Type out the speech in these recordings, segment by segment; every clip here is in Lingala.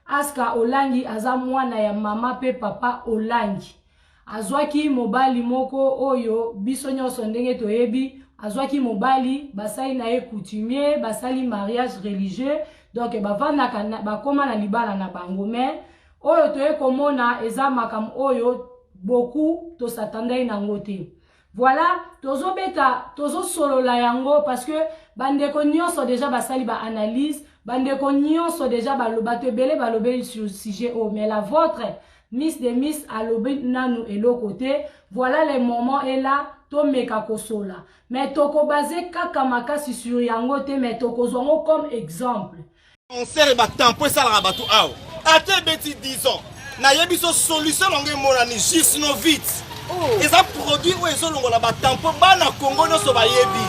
Aska Olangi aza mwana ya mama pe papa Olangi. Azwaki mobali moko oyo biso nyonso ndenge toyebi, azwaki mobali, basali na ye coutumier, basali mariage religieux, donc bavandaka bakoma na libala na bango. Mais oyo toye komona eza makambo oyo beaucoup tosatandaki nango te. Voilà, tozobeta, tozosolola yango parce que bandeko nyonso deja basali ba analyse, bandeko nyonso deja bato ebele balobeli sur sujet oyo, mais la vôtre Miss de Miss alobi nanu eloko te. Voilà, le moment est là, tomeka kosola. Mais tokobase kaka makasi sur yango te, mais tokozwa yango comme exemple. Cancer batampo esalaka bato awa, ata ebeti 10 ans, nayebi so solution nango emonani. Jusnovit eza produit oyo ezolongola batampo. Bana Kongo nyonso bayebi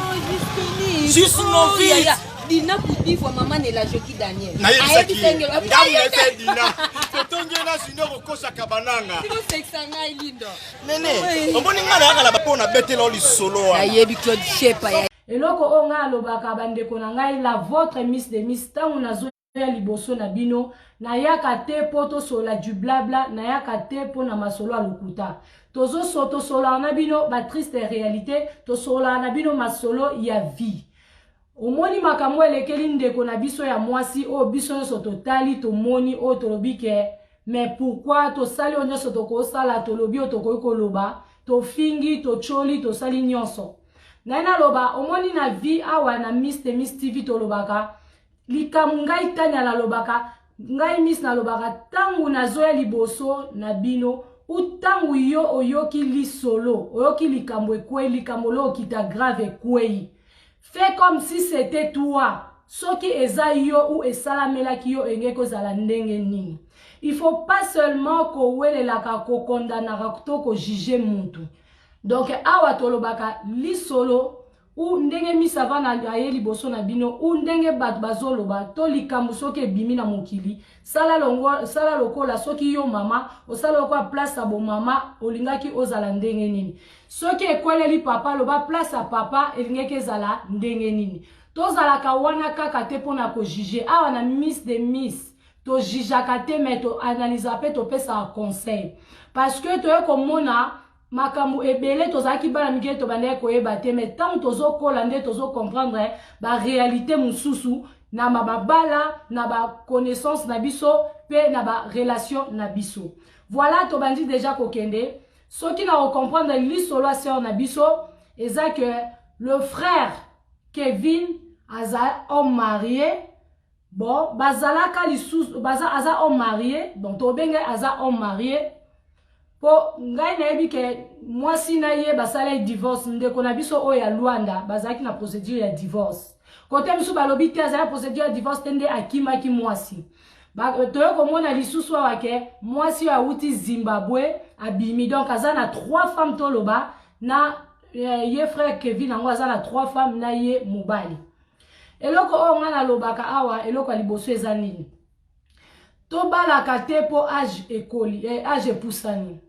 Jusnovit. Dina kudifwa mama nela Joki Daniel. Nayebisaki ngambo nayebisa Dina, totongi ye na junior okosaka bananga. Osekisa ngai, Lindo. Nene, omoni ngai nayaka na bapo nabetela lisolo wana. Nayebi Claude Shepa ya Eloko oyo ngai alobaka, bandeko na ngai, la votre Miss de Miss, ntango nazoya liboso na bino, nayaka te mpo tosolola du blabla, nayaka te mpo na masolo ya lokuta. Tozoso tosololaka na bino batriste réalité, tosololaka na bino masolo ya vie. Omoni makambo elekeli ndeko na biso ya mwasi oyo, biso nyonso totali, tomoni oyo, tolobi ke mais pourquoi? Tosali oyo nyonso tokosala, tolobi oyo tokoki koloba, tofingi, totyoli, tosali nyonso. Naye naloba, omoni na vie awa na Miss de Miss TV, tolobaka likambo. Ngai Tania nalobaka, ngai Miss nalobaka, ntango nazoya liboso na bino u ntango yo oyoki lisolo, oyoki likambo ekwei, likambo lo okita grave ekwei, fais comme si c'était toi. Soki eza yo ou esalamelaki yo, engeki kozala ndenge nini? Il faut pas seulement kowelelaka, kokondanaka to kojuge mutu. Donc awa tolobaka lisolo u ndenge Miss ava na aye liboso na bino, u ndenge bato bazoloba to likambo soki ebimi na mokili, sala, longo, sala lokola soki yo mama osala lokola place ya bomama, olingaki ozala ndenge nini? Soki ekweleli papa, loba place ya papa elingaki ezala ndenge nini? Tozalaka wana kaka te mpona kojuge. Awa na Miss de Miss tojugeaka te, mais toanalysaka mpe topesaka conseil, parce que toye komona makambo ebele. Tozalaki bana mike, tobandaki koyeba te, mais ntango tozokola nde tozocomprendre baréalité mosusu na mababala, na baconnaissance na biso mpe na barelation na biso. Voilà, tobandi déjà kokende. Soki na kocomprendre lisolo ya sœur na biso, eza que le frère Kevin aza homme marié. Bon, bazalaka lisusu baza, aza homme marié, donc tobenge aza homme marié mpo ngai nayebi ke mwasi na ye basala ye divorce. Ndeko na biso oyo ya Lwanda bazalaki na procédure ya divorce. Kote mosusu balobi te, azali na procédure ya divorce te, nde akimaki mwasi. Toye komona lisusu awa ke mwasi oyo awuti Zimbabwe abimi, donc aza na trois femmes. Toloba na ye frère Kevin yango aza na trois femmes na ye mobali. Eloko oyo ngai nalobaka awa, eloko ya liboso eza nini? Tobalaka te mpo age ekoli, age epusani.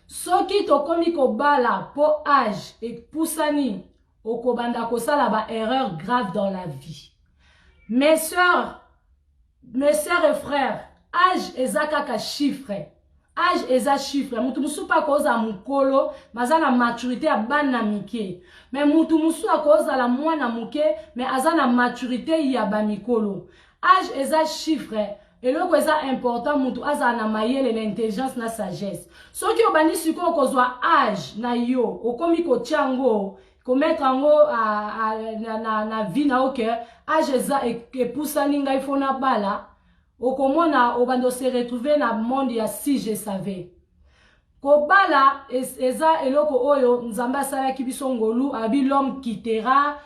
Soki tokomi kobala mpo age epusani, okobanda kosala ba erreur grave dans la vie. Mes sœurs, mes sœurs et frères, age eza kaka chiffre, age eza chiffre. Mutu mosusu mpe akozala mokolo, baza na maturité ya bana mike, mais mutu mosusu akozala mwana moke, mais aza na maturité ya bamikolo. Age eza chiffre. Eloko eza important, mutu azala na mayele, na intelligence, na sagesse. Soki obandi sikoyo kozwa age na yo, okomi kotia yango, komettre yango na vie na yo ke age eza epusani, ngai fo nabala, okomona obanda ose retrouver na monde ya si je savais. Kobala eza eloko oyo Nzambe asalaki biso ngolu. Abi l'homme quittera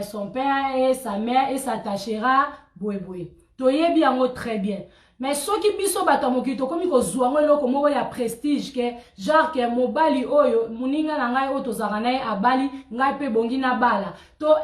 son père et sa mère et s'attachera boyeboye, toyebi yango très bien. Mais soki biso bato ya mokili tokomi kozwa yango eloko moko ya prestige, ke genre ke mobali oyo moninga na ngai oyo tozalaka na ye abali, ngai mpe bongi nabala, to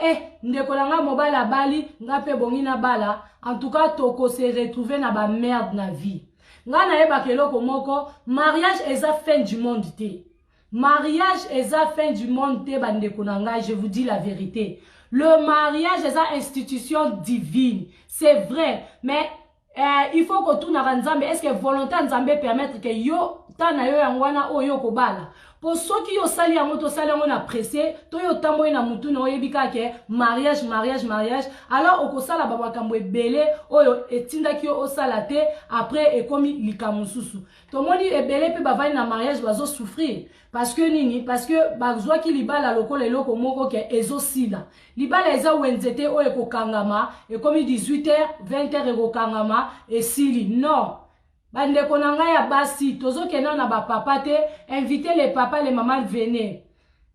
ndeko na ngai mobali abali, ngai mpe bongi nabala, en tout cas tokose retrouver na bamerde na vie. Ngai nayebaka eloko moko, mariage eza fin du monde te, mariage eza fin du monde te. Bandeko na ngai, je vous dis la vérité, le mariage eza institution divine, c'est vrai, mais Eh, il faut kotunaka Nzambe, est ce que volonté ya Nzambe permettre ke yo ta na yo yango wana oyo okobala? Mpo soki yo osali yango, tosali yango na presse, to yo otamboli na mutu na oyebi kaka ke mariage, mariage, mariage, alors okosala bamakambo ebele oyo etindaki yo osala te. Après ekomi likambo mosusu. Tomoni ebele mpe bavandi na mariage, bazosouffrir. Parce que nini? Parce que bazwaki libala lokola eloko moko ke ezosila. Libala eza wenze te oyo ekokangama, ekomi 18 h, 20 h, ekokangama, esili. Non, bandeko na ngai ya basi, tozokenda na bapapa te. Invite les papa, les mamans, venez.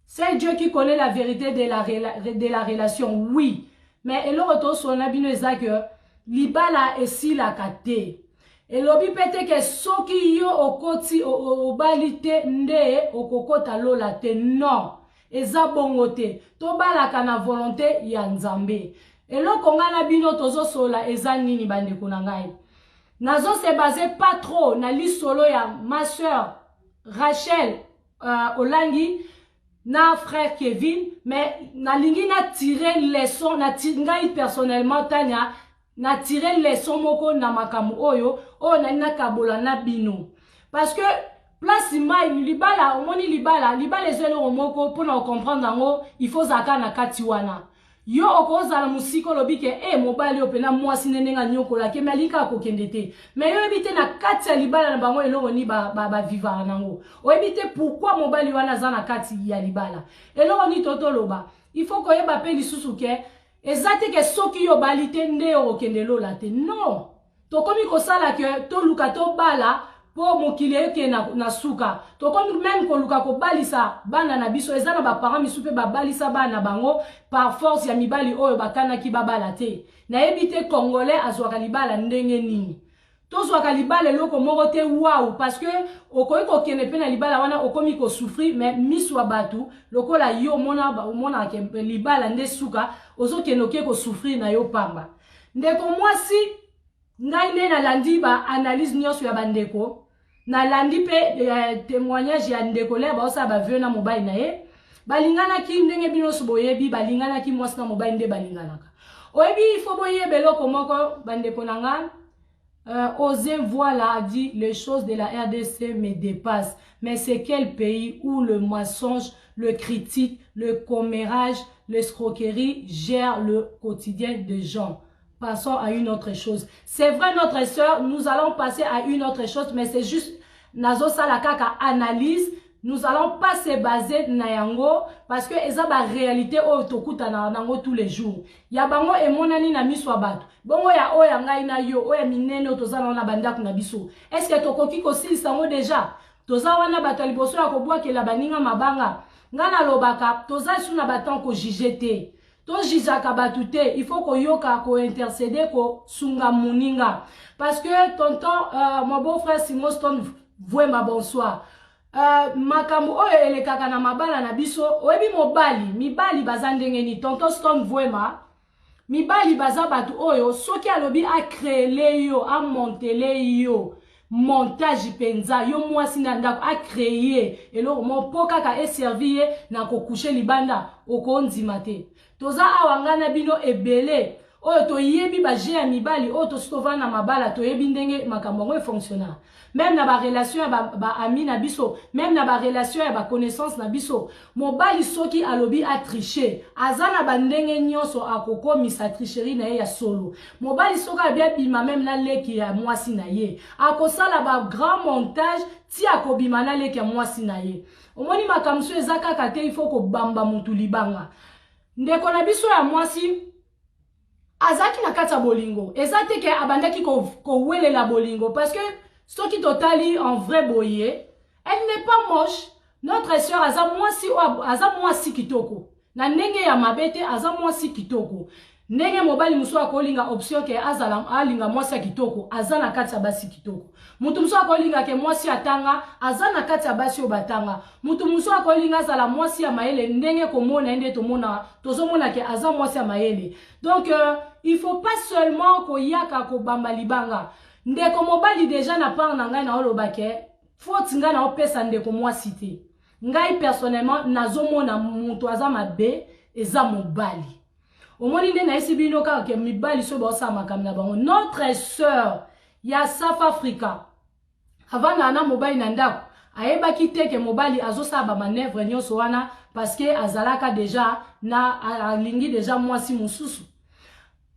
C'est Dieu qui connaît la vérité de la relation, oui, mais eloko tosolola bino eza ke libala esilaka te. Elobi mpe te ke soki yo okoti obali te nde okokota lola te. Non, eza bongo te. Tobalaka na volonté ya Nzambe. Eloko ngai na bino tozosolola eza nini, bandeko na ngai? Nazose baser pas trop na lisolo ya ma sœur Rachel Olangi na frère Kevin, mais nalingi na tire leçon na ngai personnellement, Tania, na tire leçon moko na makambo oyo nali nakabola na bino, parce que place mai libala, omoni libala, libala eza eloko moko mpona kocomprendre yango, il faut ozalaka na kati wana. Yo okozala mosika, olobi ke e mobali oyo mpena mwasi nde ndenge anyokolaki, me alingi kaka kokende te. Me yo oyebi te na kati ya libala na bango eloko nini bavivaka nango. Oyebi te pourquoi mobali wana aza na kati ya libala, eloko nini. To toloba, il faut koyeba mpe lisusu ke eza te ke soki yo obali te nde okokende lola te. Non, tokomi kosala ke toluka tobala mpo mokili eke na suka. Tokomi même koluka kobalisa bana na biso. Eza na baparent misusu mpe babalisa bana na bango par force ya mibali oyo bakanaki babala te. Nayebi te Congolais azwaka libala ndenge nini. Tozwaka libala eloko moko te wawu, parce que okoki kokende mpe na libala wana, okomi kosouffrir, mais miso ya bato lokola yo omona, omonaka libala nde suka. Ozokende, oke kosouffrir na yo pamba. Ndeko mwasi, ngai nde nalandi baanalyse nyonso ya bandeko, nalandi mpe témoignage ya ndeko lere baosala bavœux na mobali na ye. Balinganaki ndenge bino nyonso boyebi, balinganaki mwasi na mobali nde balinganaka. Oyebi, ifo boyeba eloko moko, bandeko na nga. Osez voilà a dit: les choses de la RDC me dépassent. Mais c'est quel pays où le mensonge, le critique, le commérage, l'escroquerie gèrent le quotidien des gens? Passons à une autre chose. C'est vrai, notre sœur, nous allons passer à une autre chose, mais c'est juste nazosala kaka analyse. Nous allons pas se baser na yango parce que eza ba réalité oyo tokutana nango tous les jours. Ya bango emonani na miso ya bato, bongo ya oyo ya ngai na yo, oyo ya minene oyo toza nango na bandako na biso, est ce que tokoki kosilisa yango? Déjà toza wana bato ya liboso ya kobwakela baninga mabanga. Ngai nalobaka, toza su na batemps kojuger te. Tojugeaka bato te. Il faut koyoka, kointercéder, kosunga moninga, parce que tonton, mon beau frère Simon Stone Vwemba, bonsoir. Makambo oyo elekaka na mabala na biso, oyebi mobali, mibali baza ndenge nini? Tonton Stone Vwema, mibali baza bato oyo soki alobi acréer yo, amonter yo montage mpenza, yo mwasi na ndako, acréer eloko moko mpo kaka eservi ye na kocoucher libanda, okondima te. Toza awa, ngai na bino, ebele oyo toyebi bajeux ya mibali oyo. Tosi tovanda na mabala, toyebi ndenge makambo yango efonctionnaka, même na barelation ya baami ba na biso, même na barelation ya baconnaissance na biso. Mobali soki alobi atriche, aza na bandenge nyonso akokomisa tricherie na ye ya solo. Mobali soki alobi abima même na leki ya mwasi na ye, akosala bagrand montage ti akobima na leki ya mwasi na ye. Omoni, makambo so eza kaka te, il faut kobamba motu libanga. Ndeko na biso ya mwasi azalaki na kati ya bolingo, eza te ke abandaki kowelela bolingo, parce que soki totali en vrai boye, elle n'est pas moche, notre sœur. Aza mwasi oyo aza mwasi kitoko na ndenge ya mabe te, aza mwasi kitoko ndenge mobali mosusu akolinga option ke azala alinga mwasi ya kitoko, aza na kati ya basi kitoko. Motu mosusu akolinga ke mwasi atanga, aza na kati ya basi oyo batanga. Motu mosusu akolinga azala mwasi ya mayele, ndenge komona ye nde tomona, tozomona ke aza mwasi ya mayele. Donc il faut pas seulement koyaka kobamba libanga ndeko mobali. Déjà na part na ngai, naoloba ke faute ngai naopesa ndeko mwasi te. Ngai personnellement nazomona moto aza mabe eza mobali. Omoni nde nayesi bino kaka ke mibali soki baosala makambo na bango. Notre sœur ya South Africa avandaka na mobali na ndako, ayebaki te ke mobali azosala bamanœuvre nyonso wana, parce que azalaka deja na alingi deja mwasi mosusu.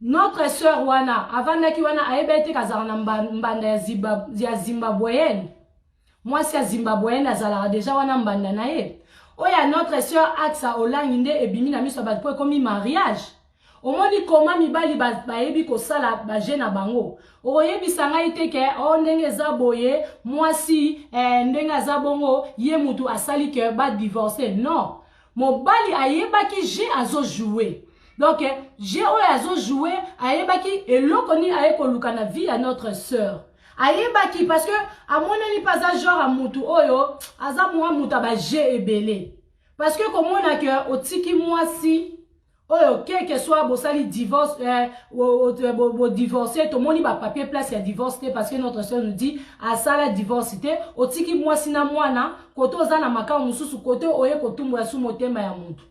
Notre sœur wana avandaki wana, ayebaki te kazalaka na mbanda ya zimbabwéenne. Mwasi ya zimbabwéenne azalaka deja wana mbanda na ye. Oyo ya notre sœur Aksa Olangi nde ebimi na miso ya bato mpo ekomi mariage. Omoni koma mibali bayebi kosala bajeu na bango. Okoyebisa ngai te ke o ndenge eza boye, mwasi ndenge aza bongo, ye mutu asali ke badivorce. Non, mobali ayebaki jeu azojoue. Donc jeu oyo azojoue, ayebaki eloko nini aye koluka na vie ya notre sœur. Ayebaki parce que amonani mpe aza genre ya mutu oyo aza mwa mutu ya bajeu ebele, parce que komona ke otiki mwasi oyo, quel que soit bosali divorce, bodivorce, tomoni bapapier place ya divorce te, parce que notre sœur nous dit asala divorce te. Otiki mwasi na mwana kote, oza na makambo mosusu kote, oye kotumbola su motema ya motu.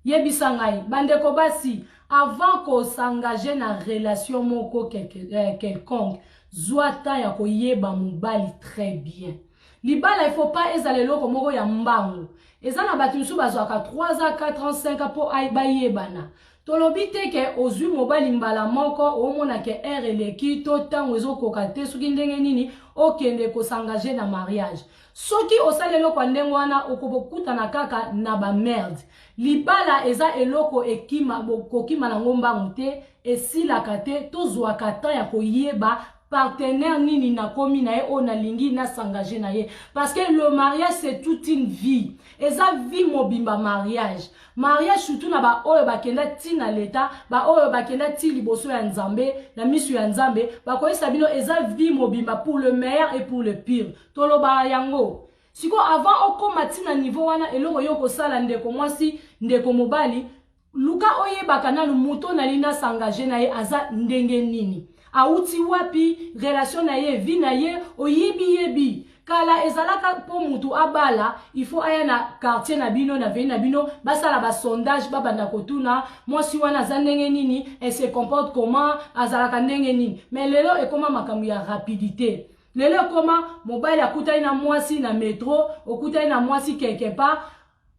Yebisa ngai, bandeko basi, avant kosengage na relation moko quelconque, zwa temps ya koyeba mobali très bien. Libala, il faut pas ezala eloko moko ya mbangu. Eza na bato mosusu bazwaka 3 ans, 4 ans, 5 ans mpo bayebana. Tolobi te ke ozwi mobali mbala moko, omona ke heure eleki to ntango ezokoka te, soki ndenge nini okende kosengage na mariage. Soki osali eloko ya ndenge wana, okokutana kaka na bamerde. Libala eza eloko ekima, kokima nango mbangu te, esilaka te. Tozwaka temps ya koyeba partenaire nini nakomi na ye, oyo nalingi nasengage na ye, parce que le mariage, c'est toute une vie, eza vie mobimba mariage. Mariage, surtout na baoyo bakenda ntina leta, baoyo bakenda ti liboso ya Nzambe, na miso ya Nzambe, bakoyesa bino eza vie mobimba, pour le meilleur et pour le pire. Tolobaka yango. Sikoyo, avant okóma ntina niveau wana, eloko yo kosala, ndeko mwasi, ndeko mobali, luka oyebaka nanu moto nali nasengage na ye aza ndenge nini, awuti wapi, relation na ye, vie na ye, oyebi yebi. Kala ezalaka mpo mutu abala, il faut aya na quartier na bino, na vei na bino, basala basondage, babanda kotuna mwasi wana aza ndenge nini, elle se comporte comment, azalaka ndenge nini. Mais lelo ekóma makambo ya rapidité. Lelo ekóma mobali akutani na mwasi na metro, okutani na mwasi quelque part,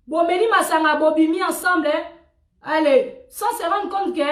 bomeli masanga, bobimi ensemble, allez, sans se rendre compte ke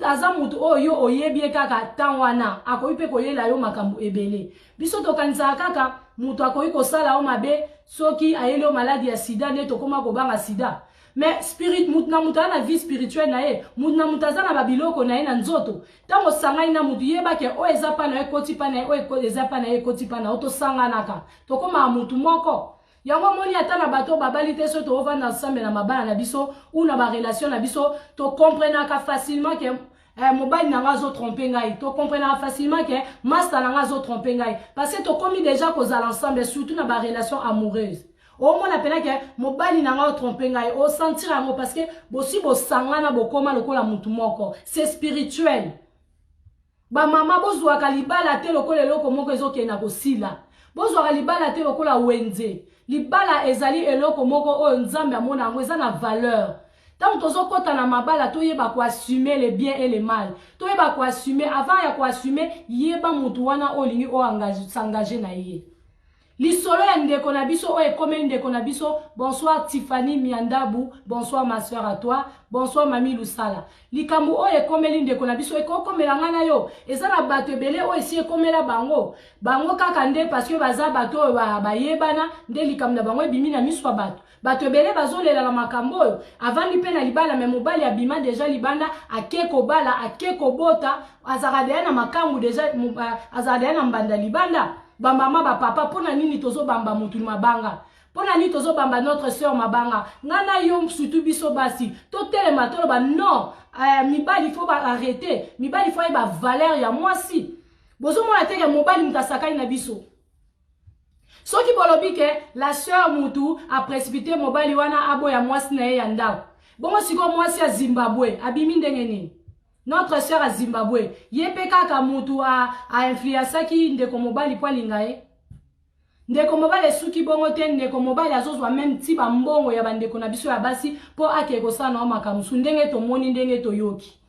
aza motu oyo yo oyebi ye kaka ntan wana, akoki mpe koyela yo makambo ebele. Biso tokanisaka kaka moto akoki kosala yo mabe soki ayeli yo maladi ya sida, nde tokóma kobanga sida. Mais spirit, mutu na mutu aza na vie spirituelle na ye, mutu na mutu aza na babiloko na ye na nzoto. Ntango osangani na mutu, yebake oyo eza mpa na yo ekoti mpa na ye, oyo eza mpa na ye ekoti mpa na yo. Tosanganaka, tokomaka mutu moko. Yango omoni, ata na bato babali te, so toovanda ensemble na mabala na biso ou na barelation na biso, tokomprenaka facilement ke mobali na nga azotrompe ngai, tokomprenaka facilement ke master na nga azotrompe ngai, parce que tokomi déjà kozala ensemble. Surtout na barelation amoureuse, omona mpena ke mobali na ngai otrompe ngai, osentir yango, parce que bosi bosangana, bokóma lokola mutu moko. C'est spirituel. Bamama, bozwaka libala te lokola eloko moko ezokende na kosila. Bozwaka libala te lokola wenze. Libala ezali eloko moko oyo Nzambe amona yango eza na valeur. Ntango tozokɔta na mabala, toyeba koassume le bien et le mal, toyeba koassume. Avant ya koassume, yeba motu wana oyo olingi oyo s'engage na ye. Lisolo ya ndeko na biso oyo ekomeli ndeko na biso. Bonsoir Tiffany Miandabu, bonsoir ma soeur, à toi bonsoir mami Lusala. Likambo oyo ekomeli ndeko na biso ekokomela ngai na yo. Eza na bato ebele oyo esi ekomela bango. Bango kaka nde parce que baza bato oyo bayebana, nde likambo na bango ebimi na miso ya bato. Bato ebele bazolela na makambo oyo. Avandi mpe na libala, me mobali abima deja libanda, ake kobala, ake kobota, azalaka deya na makambo deja, azalaka deya na mbanda libanda. Bamama, bapapa, mpo na nini tozobamba motu mabanga? Mpo na nini tozobamba notre sœur mabanga? Ngai na yo, surtout biso basi, totelema, toloba non. Mibali faut baarrêter. Mibali faut ayeba valeur ya mwasi. Bozomona teke mobali moto asakani na biso. Soki bolobi ke la sœur mutu aprécipité mobali wana aboya mwasi na ye ya ndako, bongo sikoyo mwasi ya Zimbabwe abimi ndenge nini? Notre sœur ya Zimbabwe, ye mpe kaka mutu ainfluensaki ndeko mobali mpo alinga ye. Ndeko mobali esuki bongo te. Ndeko mobali azozwa même ti bambongo ya bandeko na biso ya basi mpo akee kosala na yo makambo mosusu, ndenge tomoni, ndenge toyoki.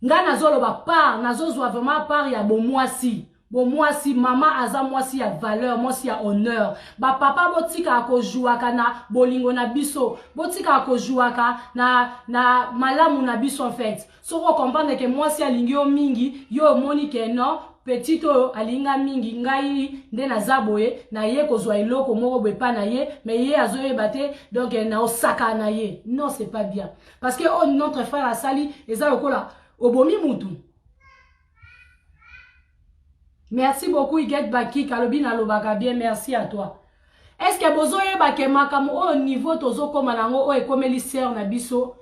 Nga nazoloba part, nazozwa vraiment part ya bomwasi. Bomwasi, mama aza mwasi ya valeur, mwasi ya honneur. Ba papa botikaka kojuaka na bolingo na biso, botikaka kojuaka na, na malamu na biso en fait. Soki ocomprendre ke mwasi alingi yo mingi, yo omoni ke non, petite oyo alingi nga mingi, ngai nde naza boye, naye kozwa eloko moko boye epa na ye, mais ye azoyeba te, donc naosakana na ye. Non, c'est pas bien. Parce que oyo notre frère asali eza lokola obomi mutu. Merci beaucoup Huguette Bakik, alobi nalobaka bien, merci à toi. Est-ce que bozoyeba ke makambo oyo niveau tozokoma nango oyo ekomeli sœur na biso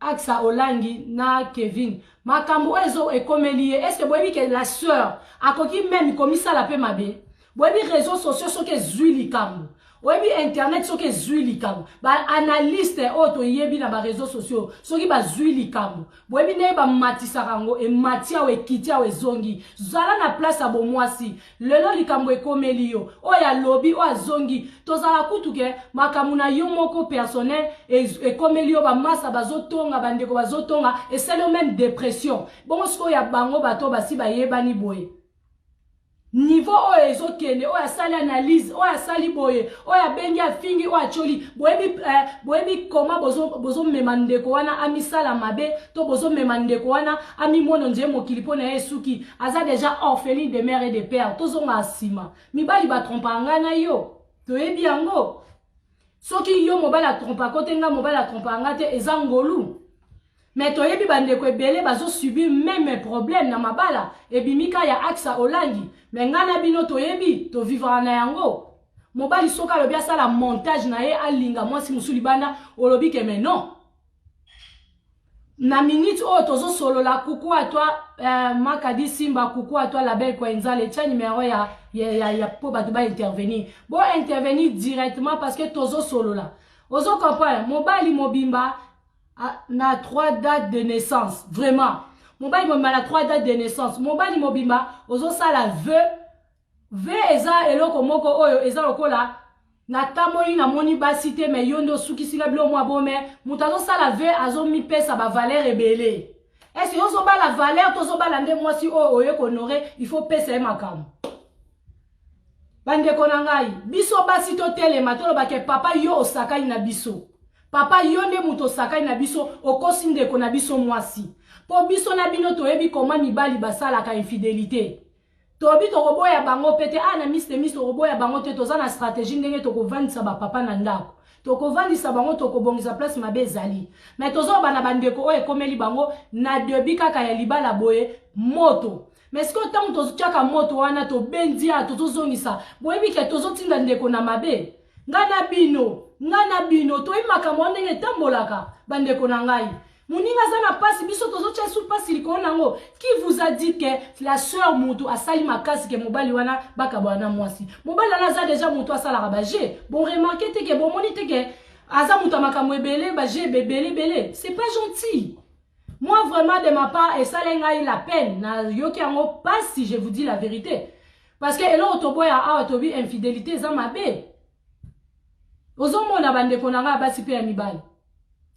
Aksa Olangi na Kevin, makambo oyo ezo ekomeli ye, est-ce que boyebi ke la sœur akoki même komisala pe mabe? Boyebi réseaux sociaux soki ezwi likambo, oyebi internet soki ezwi likambo, ba analyste oyo toyebi na ba réseaux sociaux soki bazwi likambo, boyebi ndenge bamatisaka yango, emati awa ekiti awa ezongi. Zala na place ya bomwasi, lelo likambo ekomeli yo, oyo alobi oyo azongi, tozala kutu ke makambo na yo moko personnel ekomeli yo, bamasa bazotonga, bandeko bazotonga, esali yo même dépression. Bongo sikoyo ya bango bato basi bayebani boye, niveau oyo ezokende, oyo asali analyse, oyo asali boye, oyo abengi afingi, oyo atioli, boyebi boyebi koma bozomema ndeko wana amisala mabe, to bozomema ndeko wana amimono nzeye mokili mpo na ye esuki, aza déjà orpheline de mère et de père. Tozonga nsima, mibali batrompaka ngai na yo, toyebi yango. Soki yo mobali atrompaka te, ngai mobali atrompaka ngai te, eza ngolu. Mais toyebi bandeko ebele bazosubir même problème na mabala, ebimika ya Aksa Olangi, mais ngai na bino toyebi, tovivaka na yango. Mobali soki alobi asala montage na ye, alinga mwasi mosusu libanda, olobi ke mais non. Na minute oyo tozosolola, coucou à toi Makadi Simba, coucou à toi la belle Kwenzale, tia numéro ya, ya, ya, ya po bato ba intervenir, bo intervenir directement parce que tozosolola. Ozo comprendre, mobali mobimba na 3 dates de naissance, vraiment mobali mobimba na 3 dates de naissance, mobali mobimba ozosala vœu. Vœu eza eloko moko oyo eza lokola natamboli namoni basi te, me yo nde osukisila bilo mwa bome. Moto azosala vœu azomipesa bavaleur ebele. Est-ce que ozobala valeur to ozobala nde mwasi oyo oye kohonore? Il faut pesa ye makambo. Bandeko na ngai, biso basi totelema, tolobake papa yo osakani na biso, papa yo nde moto osakani na biso, okosi ndeko na biso mwasi. Mpo biso na bino toyebi koma mibali basalaka infidélité, toyebi tokoboya bango pe te. Na miss de miss, tokoboya bango te, toza na stratégie ndenge tokovandisa bapapa na ndako, tokovandisa bango, tokobongisa place mabe ezali. Mais tozoloba na bandeko oyo ekomeli bango na début kaka ya libala boye moto. Mais sikoyo ntango tozotiaka moto wana, tobendi ya tozozongisa, boyebi ke tozotinda ndeko na mabe. Ngai na bino, ngai na bino toyebi makambo wana ndenge etambolaka. Bandeko na ngai, moninga aza na mpasi, biso tozotia su mpasi likolo nango. Qui vous a dit que la sœur mutu asali makasi ke mobali wana bakabwana na mwasi? Mobali wana aza déjà mutu asalaka baje, bon remarque te ke bomoni te ke aza mutu ya makambo ebele, baje ebele ebele. C'est pas gentil. Moi vraiment, de ma part, esali ngai la peine, nayoki yango pasi, je vous dis la vérité, parce que eloko toboya awa, tobi infidélité eza mabe. Ozomona bandeko na ngai ya basi mpe ya mibali,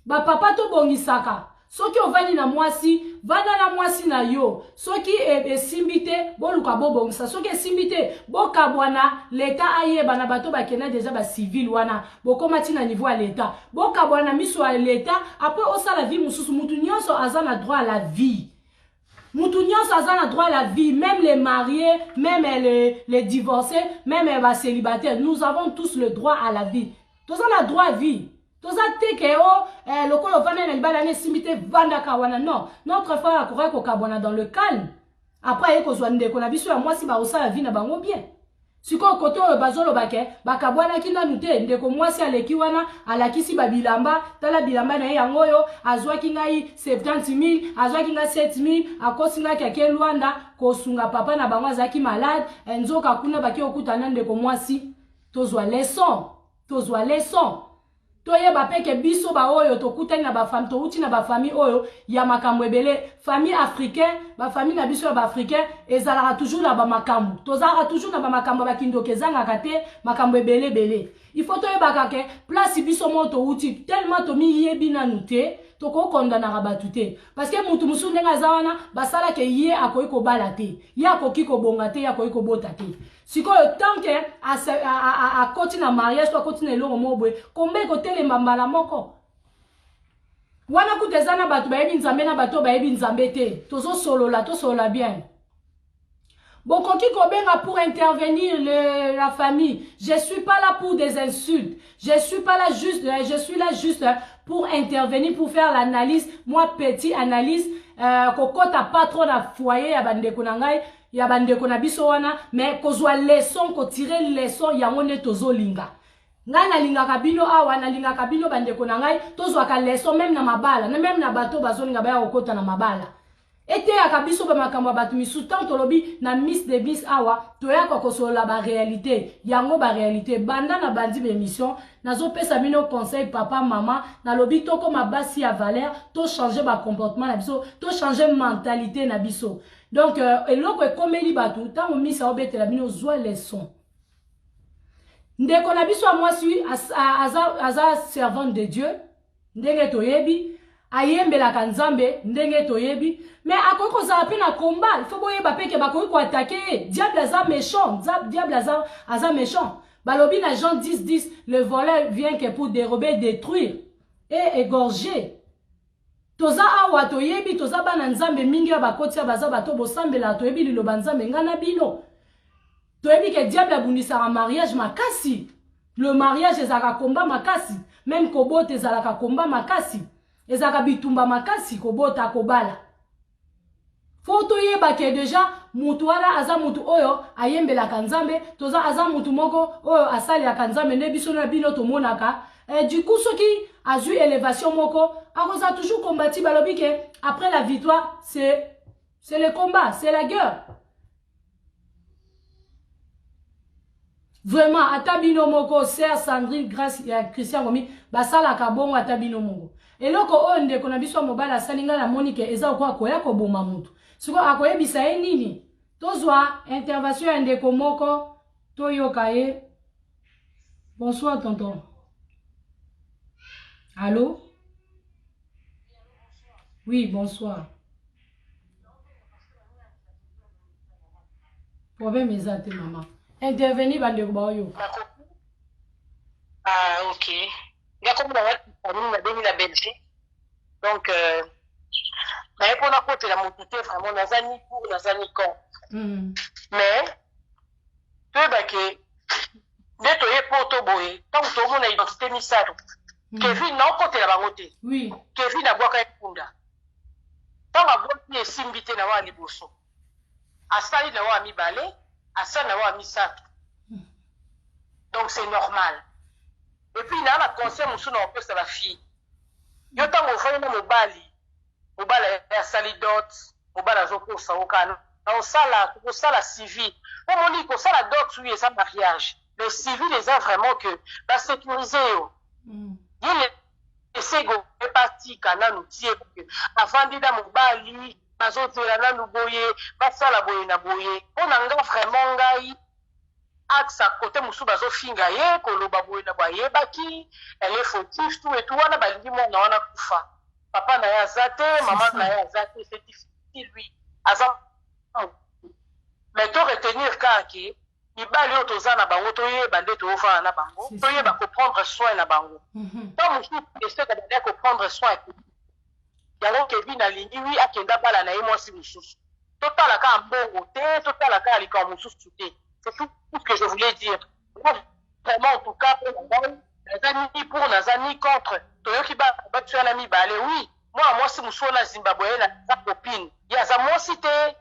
bapapa, tobongisaka. Soki ovandi na mwasi, vanda na mwasi na yo. Soki esimbi te, boluka bobongisa. Soki esimbi te, bokabwana, leta ayeba na bato bakenda déjà bacivile wana, bokóma ntina niveau ya leta, bokabwana na miso ya leta, après osala vie mosusu. Mutu nyonso aza na droit à la vie, mutu nyonso aza na droit à la vie, même les mariés, même les divorcés, même bacélibataires, nous avons tous le droit à la vie. Toza na droit à vie, toza te ke o lokola ovanda na libala wana esimbi te, vandaka wana. Non, notre frère akokaki kokabwana dans le calme, après aye kozwa ndeko na biso ya mwasi, bakosala vie na bango bien. Sikoyo kote oyo bazoloba ke bakabwanaki nanu te, ndeko mwasi aleki wana, alakisi babilamba, tala bilamba na ye yango oyo azwaki ngai 70 000, azwaki ngai 7 000, akosi ngai ake Lwanda kosunga papa na bango azalaki malade, nzoka kuna baki kokutana na ndeko mwasi. Tozwa leçon, tozwa leçon, toyeba mpe ke biso baoyo tokutani na bafamille, touti na bafamille oyo ya makambo ebele, famille africain, bafamille na biso ya baafricain ezalaka toujours na bamakambo, tozalaka toujours na bamakambo ya bakindoki, ezangaka te, makambo ebele ebele. Il faut toyebaka ke place biso moko towuti, tellement tomiyebi nanu te, tokokondanaka bato te, parce que mutu mosusu ndenge aza wana basalaka ye akoki kobala te, ye akoki kobonga te, ye akoki kobota te. Sikoyo tant que akoti na mariage to akoti na eloko moko boye, komba ekotelema mbala moko. Wana kuta eza na bato bayebi Nzambe na bato bayebi Nzambe te. Tozosolola, tosolola bien. Bokoki kobenga pour intervenir la famille. Je suis pas là pour des insultes. Je suis pas là juste, je suis là juste pour intervenir, pour faire l'analyse, moi petit analyse, kokota pas trop na foyer ya bandeko na ngai, ya bandeko na biso wana, mais kozwa leçon, kotirer leçon yango nde tozolinga. Ngai nalingaka bino awa, nalingaka bino bandeko na ngai, tozwaka leçon même na mabala, na même na bato bazolinga baya kokota na mabala. Eteyaka biso bamakambo ya bato misusu. Ntango tolobi na Miss de Miss awa, toyaka kosolola baréalité yango, baréalité. Banda na bandi baémission, nazopesa bino conseil, papa, mama, nalobi tokóma basi ya valeur, tochange bacomportement na biso, tochange mentalité na biso. Donc eloko ekomeli bato, ntango Miss aobetela bino, zwa leçon. Ndeko na biso ya mwasi aza, aza servante de Dieu ndenge toyebi, ayembelaka Nzambe ndenge toyebi, mais akoki kozala mpe na combat. Il faut boyeba mpe ke bakoki koattaquer ye. Diable aza méchant, diable aza méchant. Balobi na Jean 10 10: "Le voleur vient que pour dérober, détruire et égorger." Toza awa, toyebi, toza bana Nzambe mingi oyo bakoti baza bato bosambelaka, toyebi liloba Nzambe. Ngai na bino toyebi ke diable abundisaka mariage makasi. Le mariage ezalaka combat makasi, même kobota ezalaka combat makasi, ezalaka bitumba makasi, kobota, kobala. Faut toyeba ke déjà mutu wana aza mutu oyo ayembelaka Nzambe, toza aza mutu moko oyo asalelaka Nzambe nde biso na bino tomonaka. Du coup, soki azwi élévation moko, akozala toujours combati. Balobi ke après la victoire, c'est le combat, c'est la guerre. Vraiment, ata bino moko, sœur Sandrine Grâce ya Christian Gomi, basalaka bongo. Ata bino moko, eloko oyo ndeko na biso ya mobali asali, ngai namoni ke eza okoka koya koboma mutu. Sikoyo akoyebisa ye nini? Tozwa intervention ya ndeko moko, toyoka ye. Bonsoir tonton. Allo? Oui, bonsoir. Problème eza te mama, intervenir, bandeko baoyoka. Ah ok, nga komona nga nabengi na Belgique, donc naye mpona kotela motu te. Vraiment naza ni pour, naza ni contre. Mais toyebake nde toye po to boye, ntango tomona identité misato. Kevin, naokotela bango te. Kevin abwaka ye kunda. Ntango abwaki, esimbi te na wana liboso, asali na wa mibale, asali na wa misato, donc c'est normal. Et puis naa na conseil mosusu na kopesa bafille. Yo ntango ofandi na mobali, mobali asali dot, mobali azokosa yo kaka na osala kosala civil. Po moni kosala dot, oui, eza mariage, mais civil eza vraiment que basécurize yo. Ye esego epatika nanu tie avandi na mobali, bazozela nanu boye, basala boye na boye. Mpo na nga vraiment, ngai axe à côté mosusu, bazofinga ye, koloba boye na boye, ayebaki elle est fautive, tout et tout. Wana balingi mwana wana kufa, papa na ye aza te, mama na ye aza te, c'est difficile. Lui aza, mais to retenir kaka ke mibali oyo toza na bango, toyeba nde toovanda na bango, toyeba koprendre soin na bango. Ntango mosusu eseka banda koprendre soin yango. Kevin alingi wi akenda bala na ye mwasi mosusu. Totala kaka mbongo te, totala kaka likambo mosusu te. C'est tout ce que je voulais dire vraiment. En tout cas, mpo na ngai, naza ni pour, naza ni contre. Toyoki bato wana mibale. Oui, mwana mwasi mosusu wana Zimbabwe, ye naza copine, ye aza mwasi te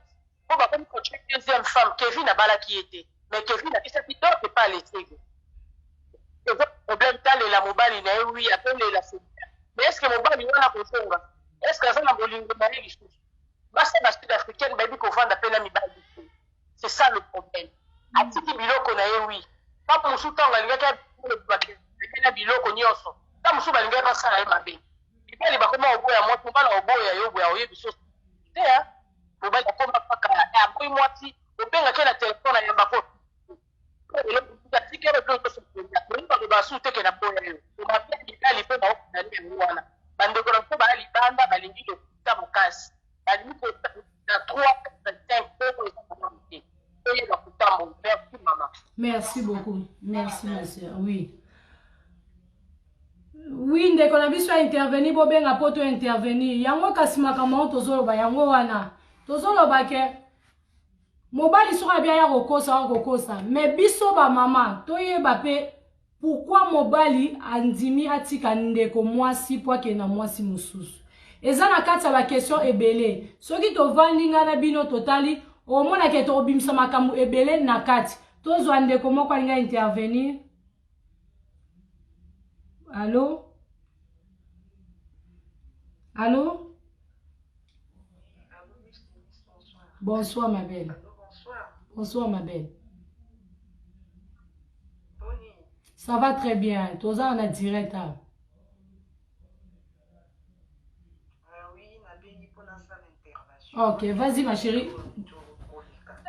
mpo bakomi kotie deuxième femme. Kevin abalaki ye te, mais Kevin apesaki dot epa alesege. Eza problème. Talela mobali na ye, oui, atolela, mais est ce que mobali wana kozonga? Est ce que aza na bolingo na ye lisusu? Basi ba sud africaine bayebi kovanda mpe na mibali te, c'est ça le problème. Atiki biloko na ye, oui. Ntango mosusu, ntango alingaki na biloko nyonso, ntango mosusu balingaki basala ye mabe. Mibali bakoma oboya mwasi, mobali oboya yo boya, oyebi so te. Mobali akoma kaka aboyi mwasi, obengaki na telefone, ayamba ko. susu te ke na boya yo. Mabe ya mibali mpe baokundani yango wana. Bandeko na biso baya libanda balingi lokuta makasi. Balingi na 3 4 5 bongo eza malamu te. Toyeba kotambola. Merci mama. Merci beaucoup. Merci ma sœur. Oui. Oui, ndeko na biso ya intervenir bobenga po to intervenir. Yango kasi makambo yango tozoloba yango wana. Tozoloba ke mobali soki abi aya kokosa akokosa mais biso ba mama toyeba pe pourquoi mobali andimi atika ndeko mwasi po akende na mwasi mosusu. Eza na kati ya ba question ebele. Soki tovandi ngai na bino totali omona ke tokobimisa makambo ebele na kati. Tozwa ndeko moko alingi intervenir. Allo? Allo? Bonsoir ma belle. Bonsoir ma belle. Ça va très bien. Toza na direct awa. Ok, vas-y ma chérie.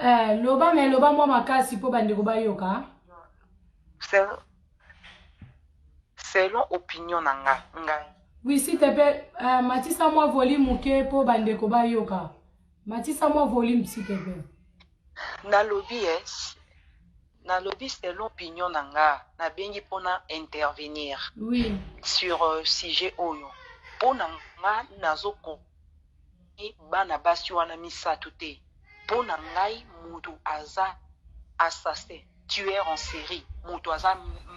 Eh, loba mais loba mwa makasi mpo bandeko bayoka. Selon opinion na nga ngai. Oui, s'il te plaît, euh, matisa mwa volume moke mpo bandeko bayoka. Matisa mwa volume s'il te plaît. Nalobi eh, nalobi selon opinion na nga, nabengi pona intervenir oui. sur euh, sujet oyo. Pona nga nazo bana basi wana misatu te. Pona ngai mutu aza assassin, tueur en serie, mutu aza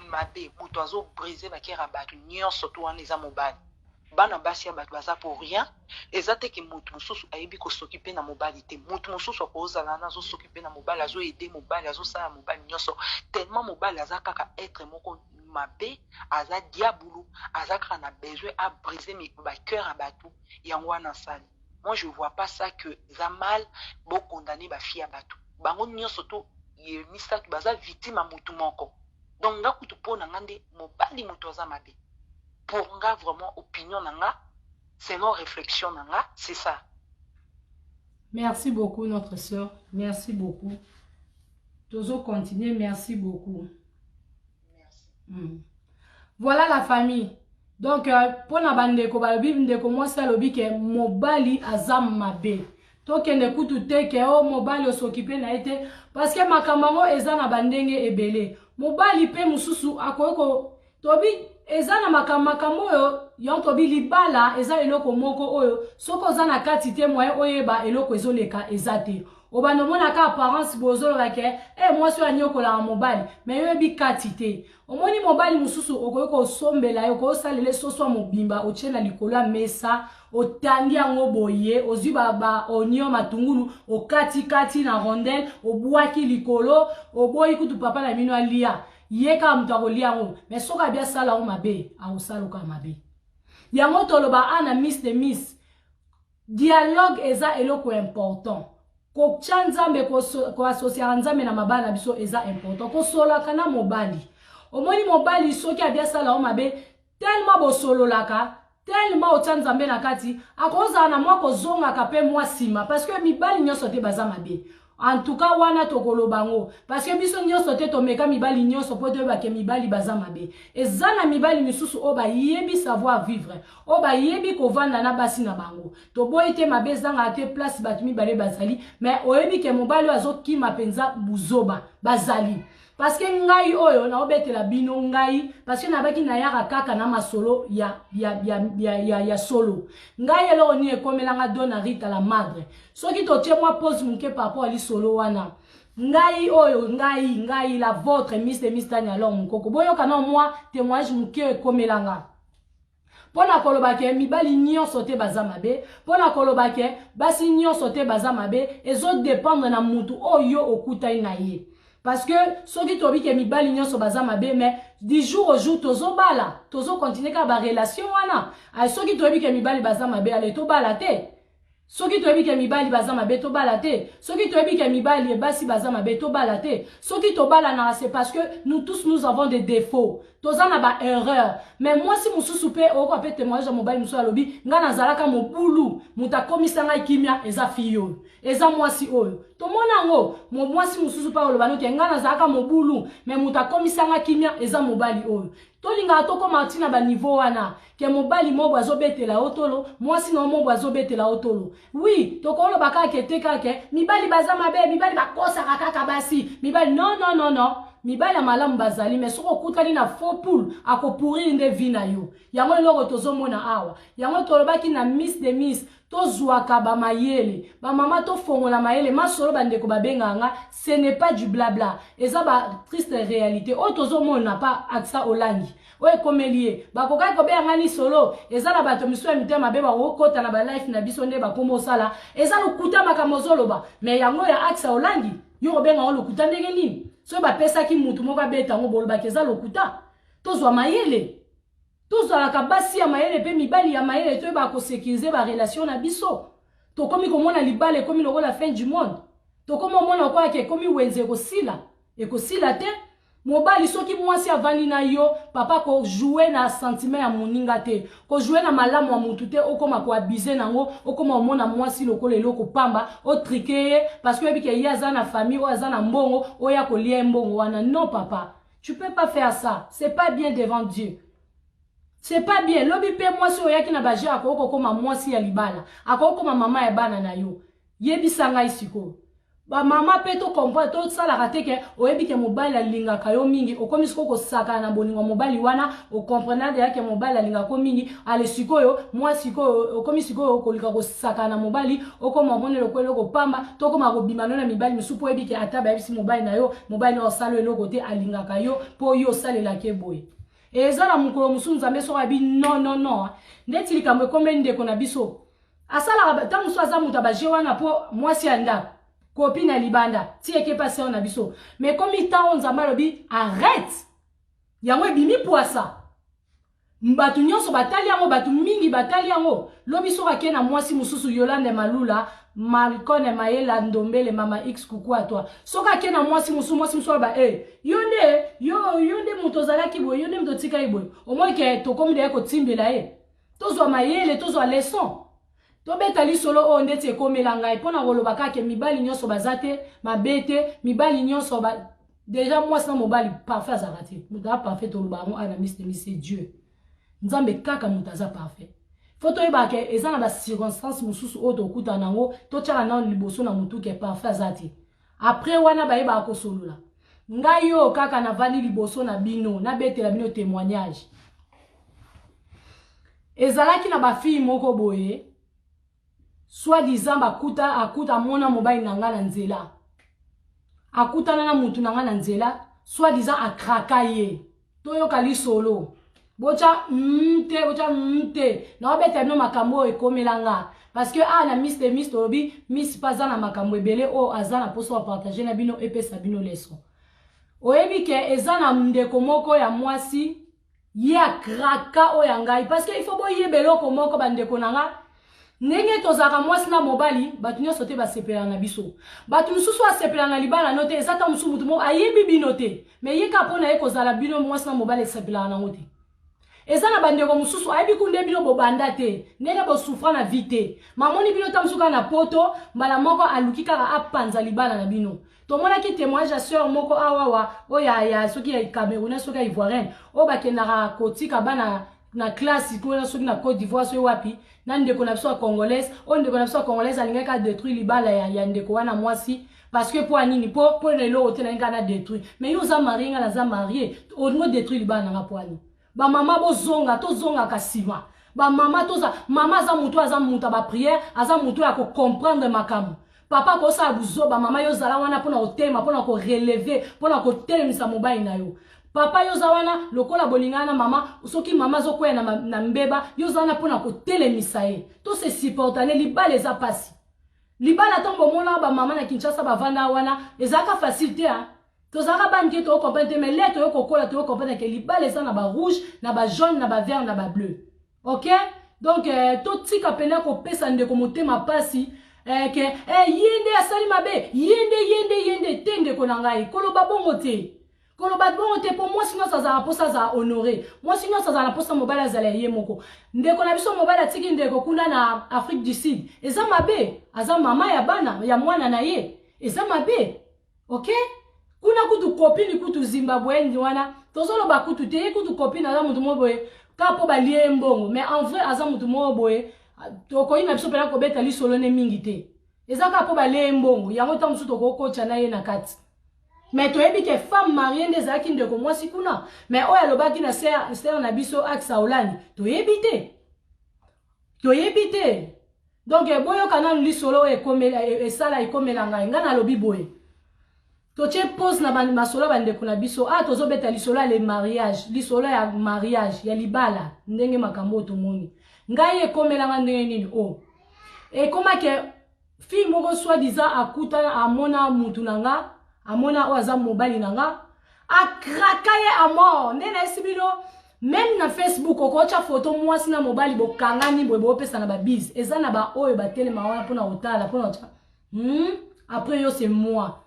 mabe, mutu azo briser ba cœur ya batu nionso tout wana eza mobali. Bana basi ya batu baza pour rien, eza te ke mutu mususu ayebi ko s'occuper na mobali te, mutu mususu akozala wana azo s'occuper na mobali, azo aider mobali, azo sala mobali nionso, tellement mobali aza kaka etre moko mabe, aza diabulu, aza kaka na besoin a briser ba cœur ya batu, yango wana asali. Moi je vois pas ça que eza mal bo condamner ba filles ya batu, bango nionso tout misatu baza victime ya mutu moko, donc nga kutu po na nga nde mobali mutu aza mabe. Pour nga vraiment opinion na nga selon reflexion na nga c'est ça. Merci beaucoup notre sœur, merci beaucoup. Tozo continuer, merci beaucoup. Merci. Voilà la famille. Donc euh, pona bandeko balobi ndeko mwasi alobi ke mobali aza mabe. Tokende kutu te ke o oh, mobali osokipe na ye te parce que makambo yango eza na bandenge ebele. Mobali pe mosusu akoki ko tobi eza na makambo makambo oyo yango tobi libala eza eloko moko oyo soki oza na kati te moyen oyeba eloko ezoleka eza te obanda omonaka apparence bozoloba ke e eh, mwasi oyo anyokolaka mobali me yo oyebi kati te omoni mobali mosusu okoki kosombela ye okoki osalela soso ya mobimba otie na likolo ya mesa otandi yango boye ozwi ba, ba oignon matungulu okatikati na rondelle obwaki likolo oboyi kutu papa na bino alia ye kaka moto akolia yango me soki abi asala yango mabe akosala kaka mabe yango toloba a na miss de miss dialogue eza eloko important kotya nzambe koasosiaka nzambe na mabala na biso eza important kosolaka na mobali omoni mobali soki abi asala yango mabe tellement bosololaka tellement otya nzambe na kati akozala na mwa kozongaka mpe mwa nsima parce que mibali nyonso te baza mabe en tout cas wana tokoloba yango parce que biso nyonso te tomeka mibali nyonso mpo toyeba ke mibali baza mabe eza na mibali misusu oyo bayebi savoir vivre oyo bayebi kovanda na basi na bango toboyi te mabe ezangaka te place bato mibale bazali mais oyebi ke mobali oyo azokima mpenza buzoba bazali Parce que ngai oyo naobetela bino ngai parce que nabaki nayaka kaka na masolo ya, ya, ya, ya, ya, ya solo ngai eloko nini ekomela nga dona rita la madre soki totie mwa pause moke par rapport ya lisolo wana ngai oyo ngai ngai la votre miss de miss tania alors mokoko boyoka na mwa témoignage moke ekomela nga mpo na koloba ke mibali nyonso te baza mabe mpo na koloba ke basi nyonso te baza mabe ezodependre na mutu oyo okutani na ye parce que soki toyebi ke mibali nyonso baza mabe mais du jour au jour tozobala tozokontinue kaka barelation wana soki toyebi ke mibali baza mabe ale tobala te Soki toyebi ke mibali baza mabe tobala te. Soki toyebi ke mibali et basi baza mabe tobala te. Soki tobalanaka c'est parce que nous tous nous avons des défauts. Toza na ba erreurs. Mais mwasi mosusu pe oyoka pe témoignage ya mobali mosusu alobi nga nazalaka mobulu, moto akomisa ngai kimia eza fille oyo. Eza mwasi oyo. Tomona yango mwasi mosusu pe aloba noke nga nazalaka mobulu mais moto akomisa nga kimia eza mobali oyo. Tolingaka tokoma ti na ba niveau wana ke mobali mobo azobetela yo tolo, mwasi na yo mobo azobetela yo tolo. Oui, tokoloba kaka ke te kaka ke mibali baza mabe, mibali bakosaka kaka basi, mibali non non non non. Mibali ya malamu bazali, mais soki okutani na faux poule, ako pourrir nde vie na yo. Yango eloko tozomona awa. Yango tolobaki na Miss de Miss, Tozuaka ba mayele. Ba mama tofongola mayele masolo ba ndeko ba bengaka nga ce n'est pas du blabla eza ba triste realite oyo tozo mona pa Acsa Olangi oyo ekomeli ye bakokaki kobenga nga lisolo eza na bato misusu ya mitema mabe bakokota na ba life na biso nde bakoma osala eza lokuta makambo ozoloba mais yango ya Acsa Olangi yo kobenga yango lokuta ndenge nini soki bapesaki mutu moko abeta yango bolobaki eza lokuta tozwa mayele Tozalaka basi ya mayele pe mibali ya mayele toyebaka ko securiser ba relation na biso. Tokomi komona libala ekomi lokola fin du monde. Tokomi omona lokola ke ekomi wenze ekosila. Ekosila te. Mobali soki mwasi avandi na yo papa ko jouer na sentiment ya moninga te. Ko jouer na malamu ya mutu te okoma ko abuser nango, okoma omona mwasi lokola eloko pamba, o triquer ye parce que oyebi ke ye aza na famille oyo aza na mbongo, oya kolia ye mbongo wana. Non papa. Tu peux pas faire ça. C'est pas bien devant Dieu. C'est pas bien. Lobi pe mwasi oyaki na ba jeu akoki kokoma mwasi ya libala. Akoki kokoma mama ya bana na yo. Yebisa ngai sikoyo. Ba mama pe to comprendre to salaka te ke oyebi ke mobali alingaka yo mingi okomi sikoyo kosakana na bolingo ya mobali wana o comprendre deja ke mobali alingaka yo mingi ale sikoyo mwa sikoyo okomi sikoyo kolika kosakana na mobali okoma omoni lokola eloko pamba to okoma kobima no na mibali misusu po oyebi ke ata bayebisi mobali na yo mobali na osala eloko te alingaka yo po yo osalelaka ye boye eza na mokolo mosusu nzambe soki abi non non non ndeti likambo ekomeli ndeko na biso asalaka ntango mosusu aza moto ya baje wana mpo mwasi ya ndako kopi na libanda ti eke mpe aseo na biso mais ekomi ntango nzambe alobi arrête yango ebimi pwasa Bato nyonso batali yango, bato mingi batali yango. Lobi soki ake na mwasi mosusu Yolande Malula, Malcone Mayela Ndombele, Mama X coucou à toi. Soki ake na mwasi mosusu, mwasi mosusu aloba eh, yo nde yo yo nde moto ozalaki boye, yo nde moto otikaki boye. Omoni ke tokomi deya kotimbela ye. Tozwa mayele, tozwa leçon. Tobeta lisolo oyo ndeti ekomela ngai mpo na koloba kaka ke mibali nyonso baza te mabe te, mibali nyonso ba deja mwasi na mobali parfait azalaka te. Moto aza parfait toloba yango awa na Miss de Miss c'est Dieu. Nzambe kaka moto aza parfait. Faut toyebaka ke eza na ba circonstances mosusu oyo tokutana nango, totyaka nano liboso na motu ke parfait aza te. Après wana bayebaka kosolola. Ngai oyo kaka navandi liboso na bino, nabetela bino témoignage. Ezalaki na ba fille moko boye soit disant bakuta akuta amona mobali na nga na nzela akutana na mutu na nga na nzela soit disant akraka ye toyoka lisolo botya mm te botya mm te naobeta bino makambo oyo ekomela nga parce que awa na miss de miss tolobi miss mpe aza na makambo ebele oyo aza na mposa bapartage na bino epesa bino leson oyebi ke eza na ndeko moko ya mwasi ye akraka oyo ya ngai parce que il faut boyeba eloko moko bandeko na nga ndenge tozalaka mwasi na mobali bato nyonso te basepelaka na biso bato mosusu asepelaka na libala no te eza ta mosusu moto moko ayebi bino te me ye kaka mpo na ye kozala bino mwasi na mobali esepelaka nango te eza na bandeko mosusu ayebi ku nde bino bobanda te ndenge bosufra na vie te mamoni bino ta mosusu kaka na poto mbala moko aluki kaka apanza libala na bino Tomonaki temoignage ya sœur moko awawa oyo ya, ya soki ya Camerounais soki ya Ivoirienne oyo bakendaka kotika bana na classe kuna soki na Côte d'Ivoire soki wapi na ndeko na biso ya congolaise oyo ndeko na biso ya congolaise alingaki a détruire libala ya, ya ndeko wana mwasi parce que mpo ya nini mpo mpo na eloko te nalingi na détruire mais yo oza marie nga naza marie olingi odétruire libala na nga mpo ya nini Ba mama bozonga tozongaka sima. Ba mama toza mama aza mutu aza mutu ya ba prière aza mutu ya ko comprendre makambo. Papa akosala buzoba mama yo zala wana pona kotema pona ko relever pona kotelemisa mobali na yo. Papa yo za wana lokola bolingana na mama soki mama azokweya na, na mbeba yo za wana pona kotelemisa ye. To se supportane libala eza pasi. Libala ntango bomonaka ba mama na Kinshasa bavanda wana ezalaka facile te hein. Tozalaka bana mike toyo comprendre te mais lere toyo kokola toyo comprendre ke libala eza na ba rouge na ba jaune na ba vert na ba bleu ok donc eh, totika pena kopesa ndeko motema pasi eh, ke eh, ye nde asali mabe ye nde ye nde ye nde te ndeko na ngai koloba bongo te koloba bongo te mpo mwasi nyonso azalaka mposa azala honore mwasi nyonso azala na mposa mobali azala ya ye moko ndeko na biso mobali atiki ndeko kuna na afrique du sud eza mabe aza mama ya bana ya mwana na ye eza mabe Ok? Kuna kutu copine kutu Zimbabweenne wana Tozoloba kutu te, ye kutu copine aza mutu moko boye kaka mpo balie ye mbongo, mais en vrai aza mutu moko boye tokoki na biso mpena kobeta lisolo ne mingi te. Eza kaka mpo balie ye mbongo, yango ntango mosusu tokokotya na ye na kati. Mais toyebi ke femme mariée nde ezalaki ndeko mwasi kuna, mais oyo alobaki na sœur na biso Aksa Olani, toyebi te. Toyebi te. Donc boyoka nanu lisolo oyo ekomela esala ekomela ngai. Ngai nalobi boye. Totie pause na masolo ya bandeko na biso. Ah tozobeta lisolo ya le mariage, lisolo ya mariage ya libala ndenge makambo oyo tomoni. Ngai ekomela nga ndenge nini oh. Ekoma ke fille moko soit disant akutana amona mutu na nga, amona oyo aza mobali na nga, akraka ye à mort. Nde nayesi bino meme na Facebook okotya foto mwasi na mobali bokangani boye bopesana ba bise. Eza na ba oyo batelema wana mpona kotala mpona kotya après yo c'est moi.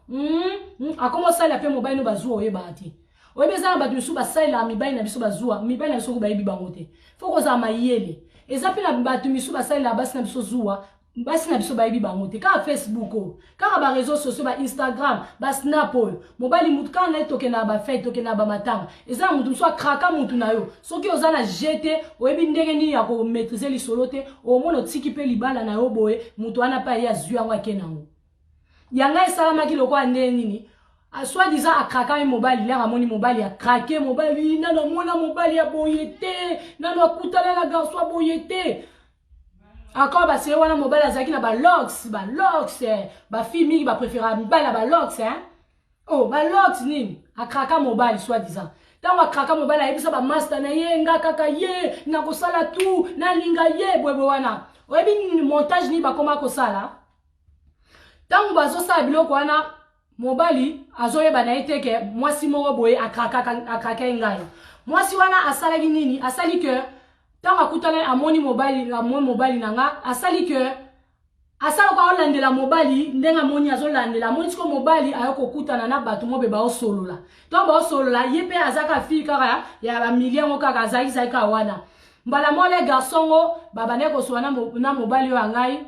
Akoma osala mpe mobali no bazuwa oyebaka te. Oyebi eza na bato misusu basalelaka mibali na biso bazuwa, mibali na biso ko bayebi bango te. Faut kozala mayele. Eza mpe na bato misusu basalelaka basi na biso zuwa, basi na biso bayebi bango te. Kaka Facebook oyo, kaka ba réseaux sociaux, ba Instagram, ba Snap oyo. Mobali mutu kaka na ye tokendaka ba fête, tokendaka ba matanga. Eza na mutu mosusu akraka mutu na yo. Soki oza na jeu te, oyebi ndenge nini ya ko maîtriser lisolo te, omona otiki mpe libala na yo boye, mutu wana mpe aye azwi yango ake nango. Yanga esalamaki lokola ndenge nini? Soit disant akrakaki mobali, lere amoni mobali akrake mobali, nano amona mobali ya boye te, nano akutana na garçon ya boye te. Encore baseye wana mobali azalaki na ba locks, ba locks, ba fille mingi ba préféra mibali ya ba locks, hein. Oh, ba locks nini? Akraka mobali soit disant. Tango akraka mobali ayebisa ba master na ye nga kaka ye nakosala tout, nalinga ye boye boye wana. Oyebi montage nini bakoma kosala? Tango bazosala biloko wana mobali azoyeba na ye te ke mwasi moko boye akrakaki ngai. Mwasi wana asalaki nini? Asali ke tango akutana amoni mobali, amoni mobali na nga, asali ke asala ko alandela mobali ndenge amoni azolandela, amoni siko mobali ayo kokutana na bato mobe baosolola. Tango baosolola ye pe azaka fille kaka ya ba milieu yango kaka azalaki zalaki kaka wana. Mbala moko le garçon ngo babandaki kosolola na mobali oyo ya ngai.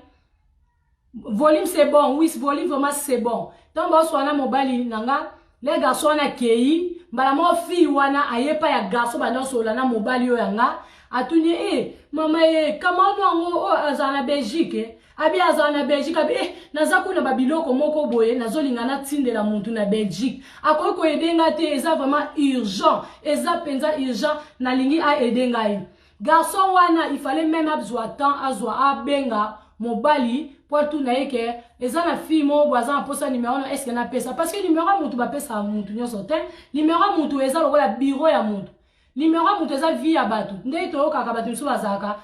Volume c'est bon, oui, volume vraiment c'est bon. Tant ba swana mobali nanga, les garçons wana kei, mbala moko fille wana ayepa ya garçon banda sola na mobali oyo yanga, atuni eh mama eh kama ono yango oyo azala na Belgique eh. Abi azala na Belgique abi eh naza kuna ba biloko moko boye nazolinga natindela mutu na Belgique. Akoki koyede nga te, eza vraiment urgent, eza penza urgent, nalingi a aider ngai. Garçon wana il fallait même azwa temps azwa abenga mobali po atuna ye ke eza na fille moko boye aza na posa numéro na est-ce que napesa, parce que numéro ya mutu bapesaka mutu nyonso te. Numéro ya mutu eza lokola bureau ya mutu, numéro ya mutu eza vie ya bato. Ndenge toyokaka bato misusu bazalaka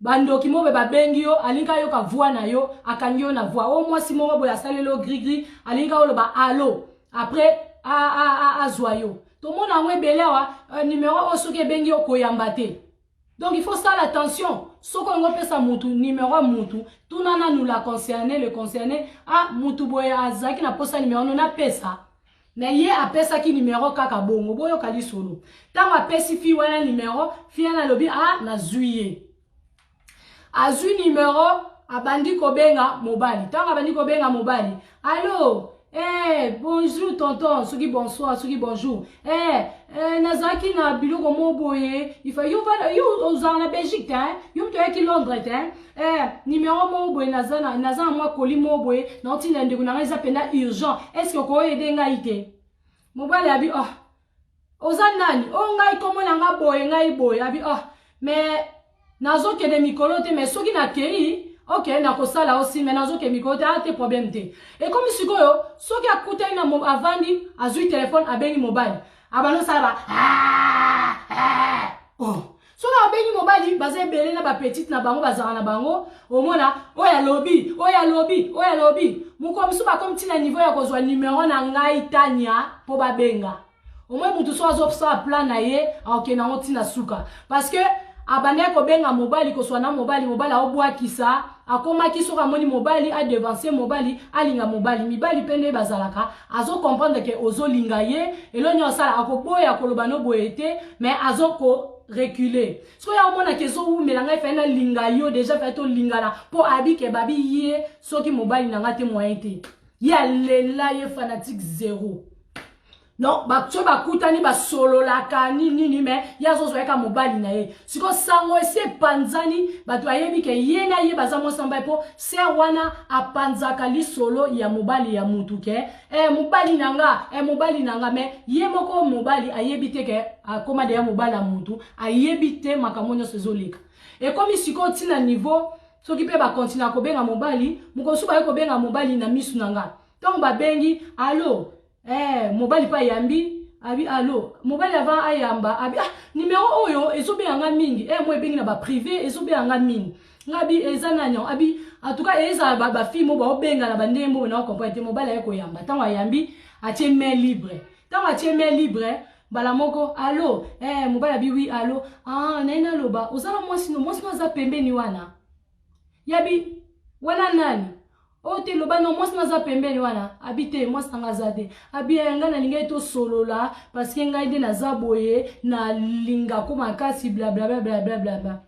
bandoki moko boye babengi yo, alingi ayoka voix na yo, akangi yo na voix. O mwasi moko boye asaleli yo gris-gris, alingi oloba allo, après azwa yo. Tomona yango ebele awa, numéro oyo soki ebengi yo koyamba te. Donc il faut sala attention. Soki olingi opesa mutu numéro ya mutu, tuna nanu la concernée, le concerné, ah mutu boye azalaki na posa numéro no napesa. Mais ye apesaki numéro kaka bongo, boyoka lisolo. Tango apesi fille wana numéro, fille wana alobi ah nazwi ye. Azwi numéro, abandi kobenga mobali. Tango abandi kobenga mobali, allo, eh bonjour tonton, soki bonsoir, soki bonjour. Eh, eh nazalaki na biloko mo boye, il faut yo va yo ozala na Belgique hein, yo mto yaki Londres te hein. Eh numéro mo boye naza na naza na mwa colis mo boye, na otinda ndeko na ngai eza penda urgent. Est-ce que okoki aider ngai te? Mobali abi oh oza nani? Oh ngai kombo na nga boye, ngai boye. Abi oh mais nazokende mikolo te, mais soki nakei ok nakosala aussi, mais nazokende mikolo te, ah te problème te. Ekomi sikoyo soki akutani na avandi azwi telefone abengi mobali, abandi osala ba ah, ah, oh. Soki abengi mobali baza ebele na ba petite na bango bazala na bango, omona oyo alobi, oyo alobi, oyo alobi. Mokolo mosusu bakomi ti na niveau ya kozwa numero na ngai Tania po babenga. Omoni mutu so azosala plan na ye akokende yango ti na suka, parce que abandaki kobenga mobali, koswa na mobali, mobali aobwakisa, akomaki soki amoni mobali adevancer mobali, alinga mobali. Mibali pe nde bazalaka, azo comprendre ke ozolinga ye, eloko nyonso asala akoboya koloba no boye te, mais azoko reculer. Soki aomona ke ezowumela ngai fai nalinga yo déjà, fai tolingana po abi ke babi ye soki mobali na ngai te moyen te. Ye alela ye fanatique zéro. Non, soki bakutani basololaka nini nini, me ye azozwa ye kaka mobali na ye. Sikoyo sango esi epanzani, bato bayebi ke ye na ye baza mwasi na mobali, mpo ser wana apanzaka lisolo ya mobali ya mutu ke eh, mobali na nga eh, mobali na nga. Me ye moko mobali ayebi te ke akoma deya mobali ya mutu, ayebi te makambo nyonso ezoleka. Ekomi sikoyo ntina niveau soki mpe bakontinua kobenga mobali, mokosusu baye kobenga mobali na misu na nga. Ntango babengi alo, Eh, mobali pa ayambi, abi allo. Mobali avant ayamba, abi ah, numero oyo ezobenga nga mingi. Eh, moi ebengi na ba privé, ezobenga nga mingi. Nga bi eza nani yango? Abi en tout cas eza ba, ba fille mo ba obenga na ba ndenge mo na comprendre te. Mobali aye koyamba. Tango ayambi, atie main libre. Tango atie main libre, mbala moko allo. Eh, mobali abi oui allo. Ah, naye naloba, oza na mwasi no, mwasi no aza pembeni wana. Yabi wana nani? Oyo te loba no mwasi naza pembeni wana. Abi te mwasi nanga aza te. Abi eh, ngai nalingaki tosolola parce que ngai nde naza boye nalingako makasi bla bla bla bla bla bla bla.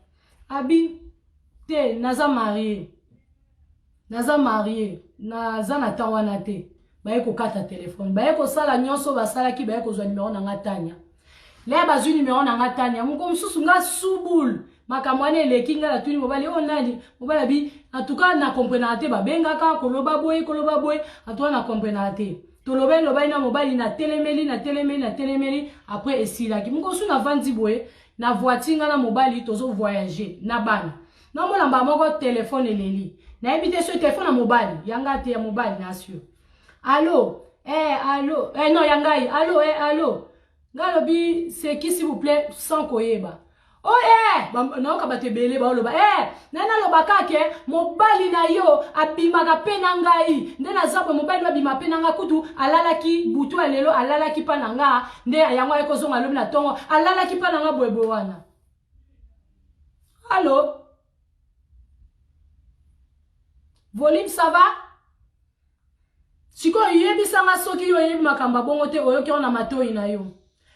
Abi te naza marie. Naza marie, naza na temps wana te. Baye kokata telefone, baye kosala nyonso basalaki, baye kozwa numero na nga Tania. Lea bazwi numero na nga Tania, moko mosusu nga subul makambo wana eleki nga natuni mobali oyo oh, nani? Mobali abi en tout cas na comprenaka te, babengaka koloba boye koloba boye, en tout cas na comprenaka te. Tolobeli lobali na mobali, natelemeli natelemeli natelemeli, après esilaki. Moko mosusu navandi boye na voiture nga na mobali tozo voyager na bana. Namona mbala moko telefone eleli. Nayebi te soki telefone ya mobali, ya nga te, ya mobali na sur. Allo, eh allo, eh non ya ngai, allo, eh allo. Nga alobi c'est qui s'il vous plaît sans koyeba. Oh eh, nayoka bato ebele baoloba eh, nani aloba kaka mobali na yo abimaka pe na ngai nde naza boye, mobali no abima pe na ngai, kutu alalaki butu ya lelo alalaki pa na nga nde yango aye kozonga lobi na tongo alalaki pa na nga boye boye wana. Allo? Volume ça va? Sikoyo yebisa nga soki yo oyebi makambo ya bongo te, oyoki yango na matoi na yo.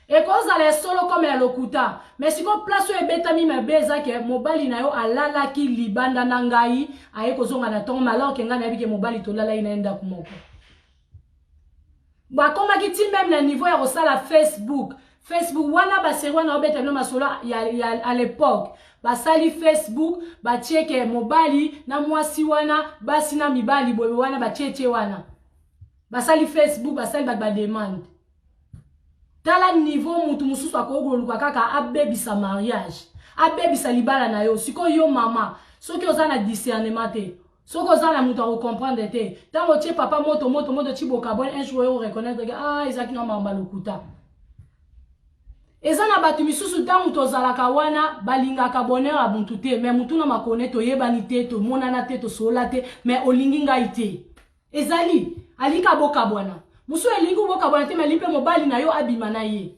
Ekozala ya solo comme ya lokuta. Mais sikoyo place oyo ebetami mabe eza ke mobali na yo alalaki libanda na ngai, aye kozonga na tongo, mais alors ke ngai nayebi ke mobali tolalaki na ye ndako moko. Bakomaki ti meme na niveau ya kosala Facebook. Facebook wana ba serie wana obeta bino masolo ya, ya à l'époque. Basali Facebook, batie ke mobali na mwasi wana, basi na mibali boye wana batie tie wana. Basali Facebook, basali bato ba demande. Tala niveau mutu mususu akoki koluka kaka abebisa mariage, abebisa libala na yo. Sikoyo yo mama, soki oza na discernement te, soki oza na moto akocomprendre te, ntango otie papa moto moto moto ti bokabwani, un jour oyo reconnaître ke ah ezalaki na makambo ya lokuta. Eza na bato misusu ntango tozalaka wana balingaka bonheur ya mutu te, mais mutu na makone toyebani te, tomonana te, tosolola te, mais olingi ngai te. Ezali alingi ka bokabwana, mosusu elingi bokabwana te, mais alingi mpe mobali na yo abima na ye.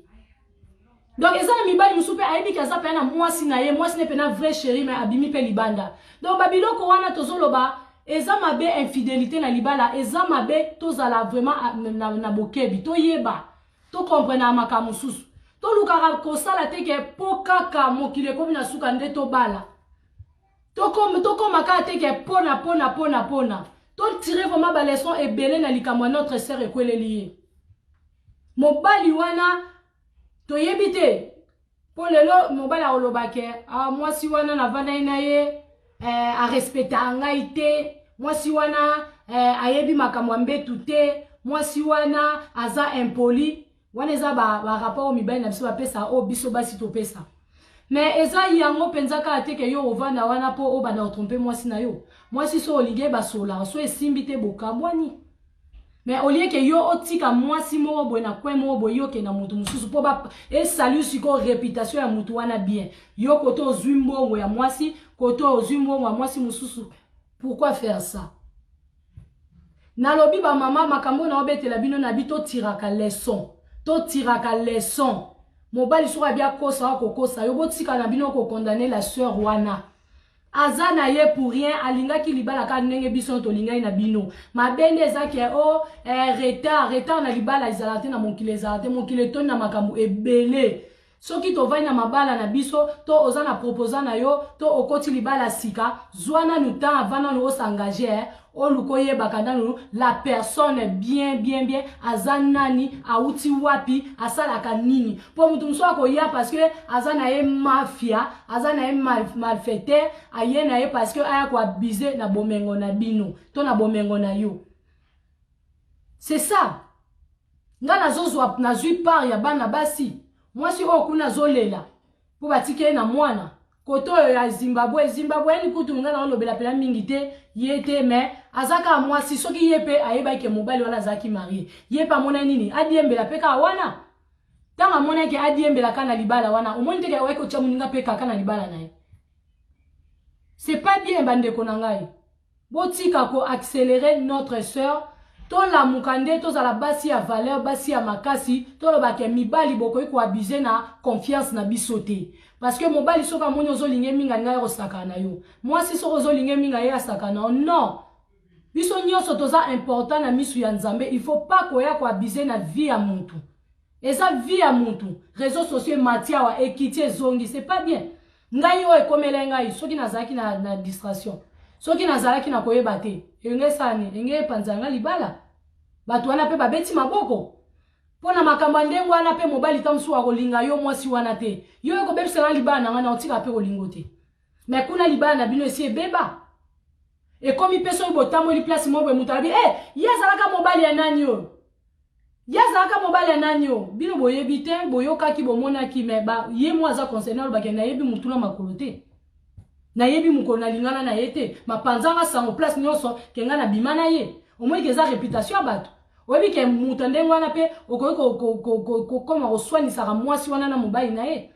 Donc eza na mibali mosusu mpe ayebi ke aza mpe na mwasi na ye, mwasi ne mpe na vrai chéri, mais abimi mpe libanda. Donc babiloko wana tozoloba eza mabe, infidelité na libala eza mabe, tozala vraiment na, na bokebi, toyeba, tokomprenaka makambo mosusu, tolukaka kosala te ke mpo kaka mokili ekomi na suka nde tobala. Tokoma kaka te ke pona pona pona pona. Totire vraiment ba leçon ebele na likambo ya notre sœur ekweleli ye. Mobali wana toyebi te mpo lelo mobali akoloba ke ah, mwasi wana navandaki na ye eh, arespectaka ngai te, mwasi wana eh, ayebi makambo ya mbetu te, mwasi wana aza impoli. Wana eza ba, ba rapport oyo mibali na biso bapesa, oyo biso basi topesa. Mais eza yango mpenza kaka te ke yo ovanda wana mpo obanda kotrompe mwasi na yo. Mwasi so olingi ye basolaka, so esimbi te bokabwani. Mais au lieu ke yo otika mwasi moko boye na coin moko boye, yo okenda moto mosusu mpo ba esali sikoyo réputation ya moto wana bien. Yo kote ozwi mbongo ya mwasi, kote ozwi mbongo ya mwasi mosusu. Pourquoi faire ça? Nalobi ba mama makambo na obetela bino na bi totiraka leçon. Totiraka leçon. Mobali soki abi akosa akokosa yo, botika na bino kokondane la sœur wana. Aza na ye pour rien, alingaki libala kaka ndenge biso tolingaki na bino. Mabe nde eza ke oh, eh, retard, retard na libala ezalaka te na mokili, ezalaka te mokili etondi na makambo ebele. Soki tovandi na mabala na biso to oza na proposant na yo to okoti libala sika, zwa nanu temps avant nanu o s'engager, eh, Oluka oyebaka nanu la personne bien bien bien, aza nani, awuti wapi, asalaka nini. Mpo moto mosusu akoya parce que aza na ye mafia, aza na ye malfaiteur, aye na ye parce que aya koabuse na bomengo na bino to na bomengo na yo. C'est ça. Nga nazozwa, nazwi part ya bana basi. Mwasi oyo kuna azolela mpo batiki ye na mwana. Kote oyo ya Zimbabwe, Zimbabwe yani kutu nga naolobela mpena mingi te ye te, mais aza kaka mwasi. Soki ye mpe ayebaki ke mobali wana azalaki marie, ye mpe amonaki nini, adiembela mpe kaka wana. Ntango amonaki adiembela kaka na libala wana, omoni te ke oyaki kotia moninga mpe kaka na libala na ye. C'est pas bien, bandeko na ngai. Botika ko accelerer notre sœur. Tolamuka nde tozala basi ya valeur, basi ya makasi. Toloba ke mibali bokoki koabuse na confiance na biso te. Parce que mobali soki amoni ozolinga mingi, alinga ye kosakana na yo. Mwasi soki ozolinga mingi, ye asakana na yo. Non, biso nyonso toza important na misu ya Nzambe. Il faut pas koya koabuse na vie ya mutu. Eza vie ya mutu. Réseaux sociaux emati awa, ekiti, ezongi, c'est pas bien. Ngai oyo ekomela ngai, soki nazalaki na distraction, soki nazalaki na koyeba te, enge esala nini? Enge epanza nga libala. Bato wana mpe babeti maboko mpo na makambo ya ndenge wana. Mpe mobali ta mosusu akolinga yo mwasi wana te. Yo ekobebisa nga libala na ngai, na otika mpe kolingo te. Mais kuna libala na bino esi ebeba, ekomi mpe soki botamboli place moko boye, moto alobi: "E, ye azalaka mobali ya nani oyo? Ye azalaka mobali ya nani oyo?" Bino boyebi te, boyokaki, bomonaki, mais ba ye mo aza concerné, alobaki: "Nayebi mutu na makolo te, nayebi mokolo nalingana na ye te, mapanzanga sango place nyonso ke ngai nabima na ye." Omoniki eza réputation ya bato. Oyebi ke moto ndenge wana mpe okoki kokoma koswanisaka mwasi wana na mobali na ye.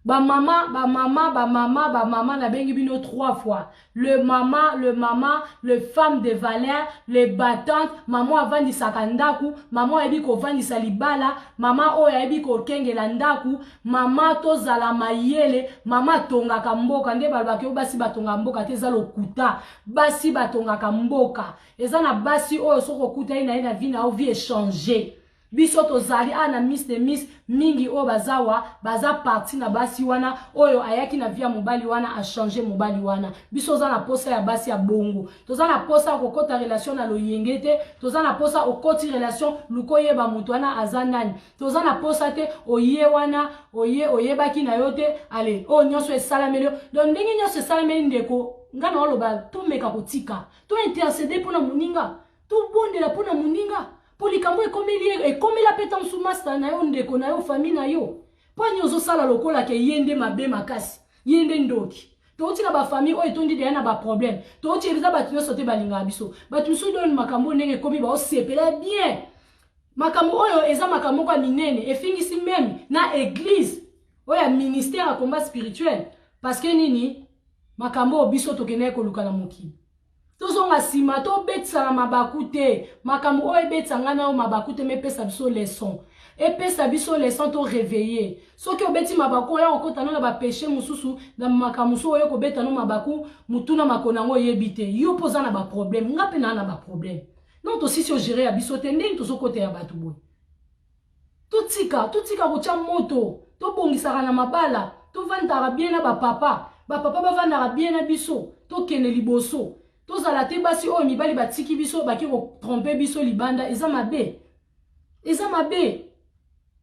Bamama, bamama, bamama, bamama, nabengi bino trois fois. Le mama, le mama, le femme de valeur, le battante, mama avandisaka ndako, mama ayebi kovandisa libala, mama oyo ayebi kokengela ndako. Mama, tozala mayele. Mama atongaka mboka. Nde balobaka yo basi batongaka mboka te, eza lokuta. Basi batongaka mboka. Eza na basi oyo soki okutani na ye na vie na yo, vie echange. Biso tozali awa na Miss de Miss, mingi oyo bazawa baza parti na basi wana oyo ayaki na vie ya mobali wana, achange mobali wana. Biso oza na posa ya basi ya bongo. Toza na posa ya kokɔta relation na loyenge te. Toza na posa okɔti relation, luka oyeba moto wana aza nani. Toza na posa te oye wana, oye oyebaki na yo te, ale oyo nyonso esalameli yo. Donc ndenge nyonso esalameli, ndeko, nga na oloba tomeka kotika, to intercéder mpona moninga, tobondela mpona moninga, mpo likambo ekomeli ye, ekomela mpe ta mosu master na yo, ndeko na yo, famille na yo. Mpo ani ozosala lokola ke ye nde mabe makasi, ye nde ndoki? Touti na bafamille oyo etondi deya na baproblème. Touti eza bato nyonso te balingaka biso. Bato mosusu oyo makambo ndenge ekomi, baosepela bien. Makambo oyo eza makambo moko ya minene, efingisi même na église oyo ya ministère ya combat spirituel. Parce que nini? Makambo oyo biso tokendaki koluka na mokili. Tozonga nsima, tobetisana mabaku te. Makambo oyo ebetisa ngai na yo mabaku te, mepesa biso leçon, epesa biso leçon, to réveiller. Soki obeti mabaku, oya kokota no na bapéché mosusu, na makambo mosusu oyo kobeta no mabaku mutuna makolo yango oyebi te. Yo mpo oza na baproblème, nga mpe naa na baproblème. Non, tosisi ogérer ya biso te, ndenge tozokota ya bato boye. Totika, totika kotya moto. Tobongisaka na mabala, tovandaka bien na bapapa, bapapa bavandaka bien na biso, tokende liboso. Tozala te basi oyo mibali batiki biso, baki kotromper biso libanda. Eza mabe, eza mabe.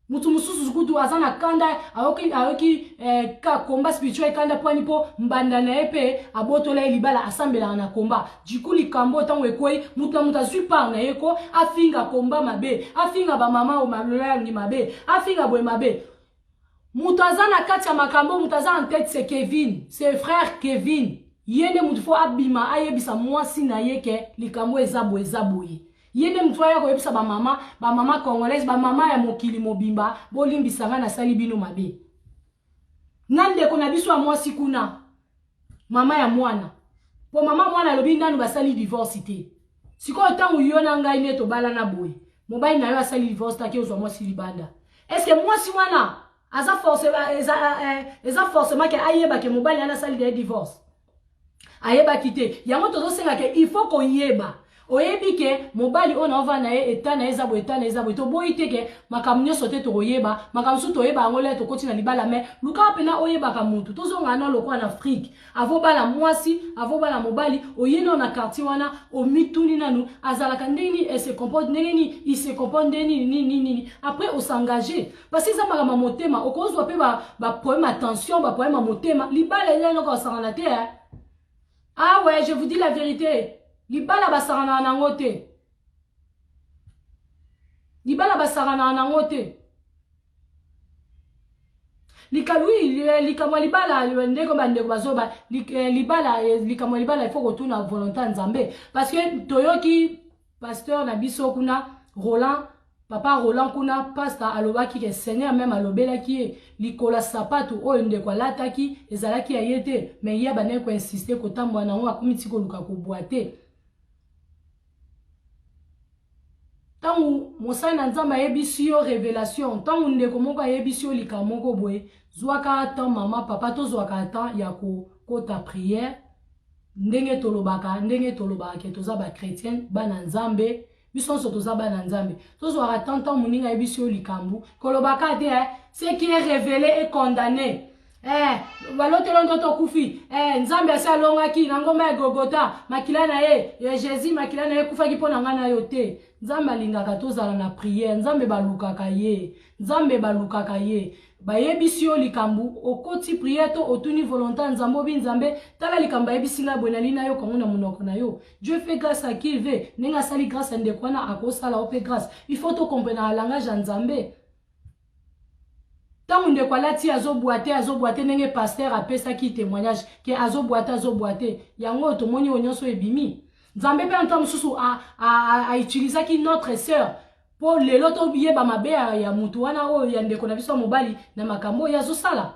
Motu mosusu kutu aza na kanda, ayoki ka combat spirituel, kanda pwani mpo mbanda na ye mpe abotola ye libala, asambelaka na komba jiku. Likambo ntango ekwei, motu na moto azwi part na ye, ko afinga komba mabe, afinga bamama oyo malolangi mabe, afinga boye mabe. Moto aza na kati ya makambo, moto aza en tête, c'est Kevin, c'est frère Kevin. Ye nde motu fo abima, ayebisa mwasi na ye ke likambo eza boye, eza boye. Ye nde motu aya koyebisa bamama, bamama congolaise, bamama ya mokili mobimba: "Bolimbisa ngai, nasali bino mabe." Na ndeko na biso ya mwasi kuna, mama ya mwana, mpo mama mwana alobi nanu basali divorce te. Sikoyo ntango yo na ngai nde tobalana boye, mobali na yo asali divorce, taki ozwa mwasi libanda, est-ce mwasi wana aza force, eza forcément ke ayeba ke mobali wana asali de divorce? Ayebaki te. Yango tozosenga ke il faut koyeba. Oyebi ke mobali oyo naovanda na ye eta na ye eza boye, eta na ye eza boye. Toboyi te ke makambo nyonso te tokoyeba, makambo mosusu toyeba yango lelo tokoti na libala, mais lukaka mpena oyebaka mutu. Tozonga na lokola na Afrique, avant obala mwasi, avant obala mobali, oye nao na quartier wana, omituni nanu azalaka ndenge nini, elle se comporte ndenge nini, il se comporte ndenge nini nini nini nini, après osengage. Parce que eza makambo ya motema, okozwa mpe ba, ba problème ya tension, ba problème ya motema. Libala eza eloko osangana te, eh? Ah ouais, je vous dis la vérité, libala basanganaka nango te, libala basanganaka nango te. Oui, likambo ya libala, ndeko, bandeko bazoba libala, likambo ya libala, il faut kotuna volonté ya Nzambe, parce que toyoki pasteur na biso kuna, Roland, papa Roland kuna, pasteur alobaki ke Seigneur même alobelaki ye likolo ya sapatu oyo ndeko alataki ezalaki ya ye te, mais ye abandaki koinsiste kotambola nango, akomi ti koluka kobwa te. Ntango mosali na Nzambe ayebisi yo révélation, ntango ndeko moko ayebisi yo likambo moko boye, zwaka temps, mama, papa, tozwaka temps ya kokota prière. Ndenge tolobaka, ndenge tolobaka ke toza bachrétien, bana Nzambe, biso nyonso toza bana Nzambe, tozwaka temps. Ntango moninga ayebisi yo likambo, kolobaka te eh, ce qui est révélé est condamné. Balotelo ndoto okufi, Nzambe asi alongaki na ngomba ya Gogota, makila na ye ya Jésus, makila na ye ekufaki mpo na ngai na yo te. Nzambe alingaka tozala na prière. Nzambe balukaka ye, Nzambe balukaka ye. Bayebisi yo likambo, okoti prière to otuni volonté ya Nzambe, obi: "Nzambe, tala likambo ayebisi ngai boye, nali nayoka yango na monoko na yo." Dieu fait grâce à qui il veut. Ndenge asali grâce ya ndeko wana, akosala yo mpe grâce. Il faut tocomprendre na langage ya Nzambe. Ntango ndeko alati, azobwa te, azobwa te, ndenge pasteur apesaki témoignage ke azobwa te, azobwa te, yango oyo tomoni oyo nyonso ebimi. Nzambe mpe ntango mosusu autilisaki notre sœur mpo lelo toyeba mabe ya mutu wana oyo ya ndeko na biso ya mobali na makambo oyo azosala,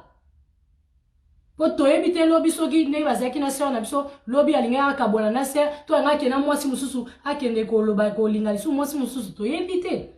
mpo toyebi te lobi soki ndenge bazalaki na sœur na biso, lobi alingaki akabola na sœur to alingaki akende na mwasi mosusu, akende koloba kolinga lisusu mwasi mosusu, toyebi te.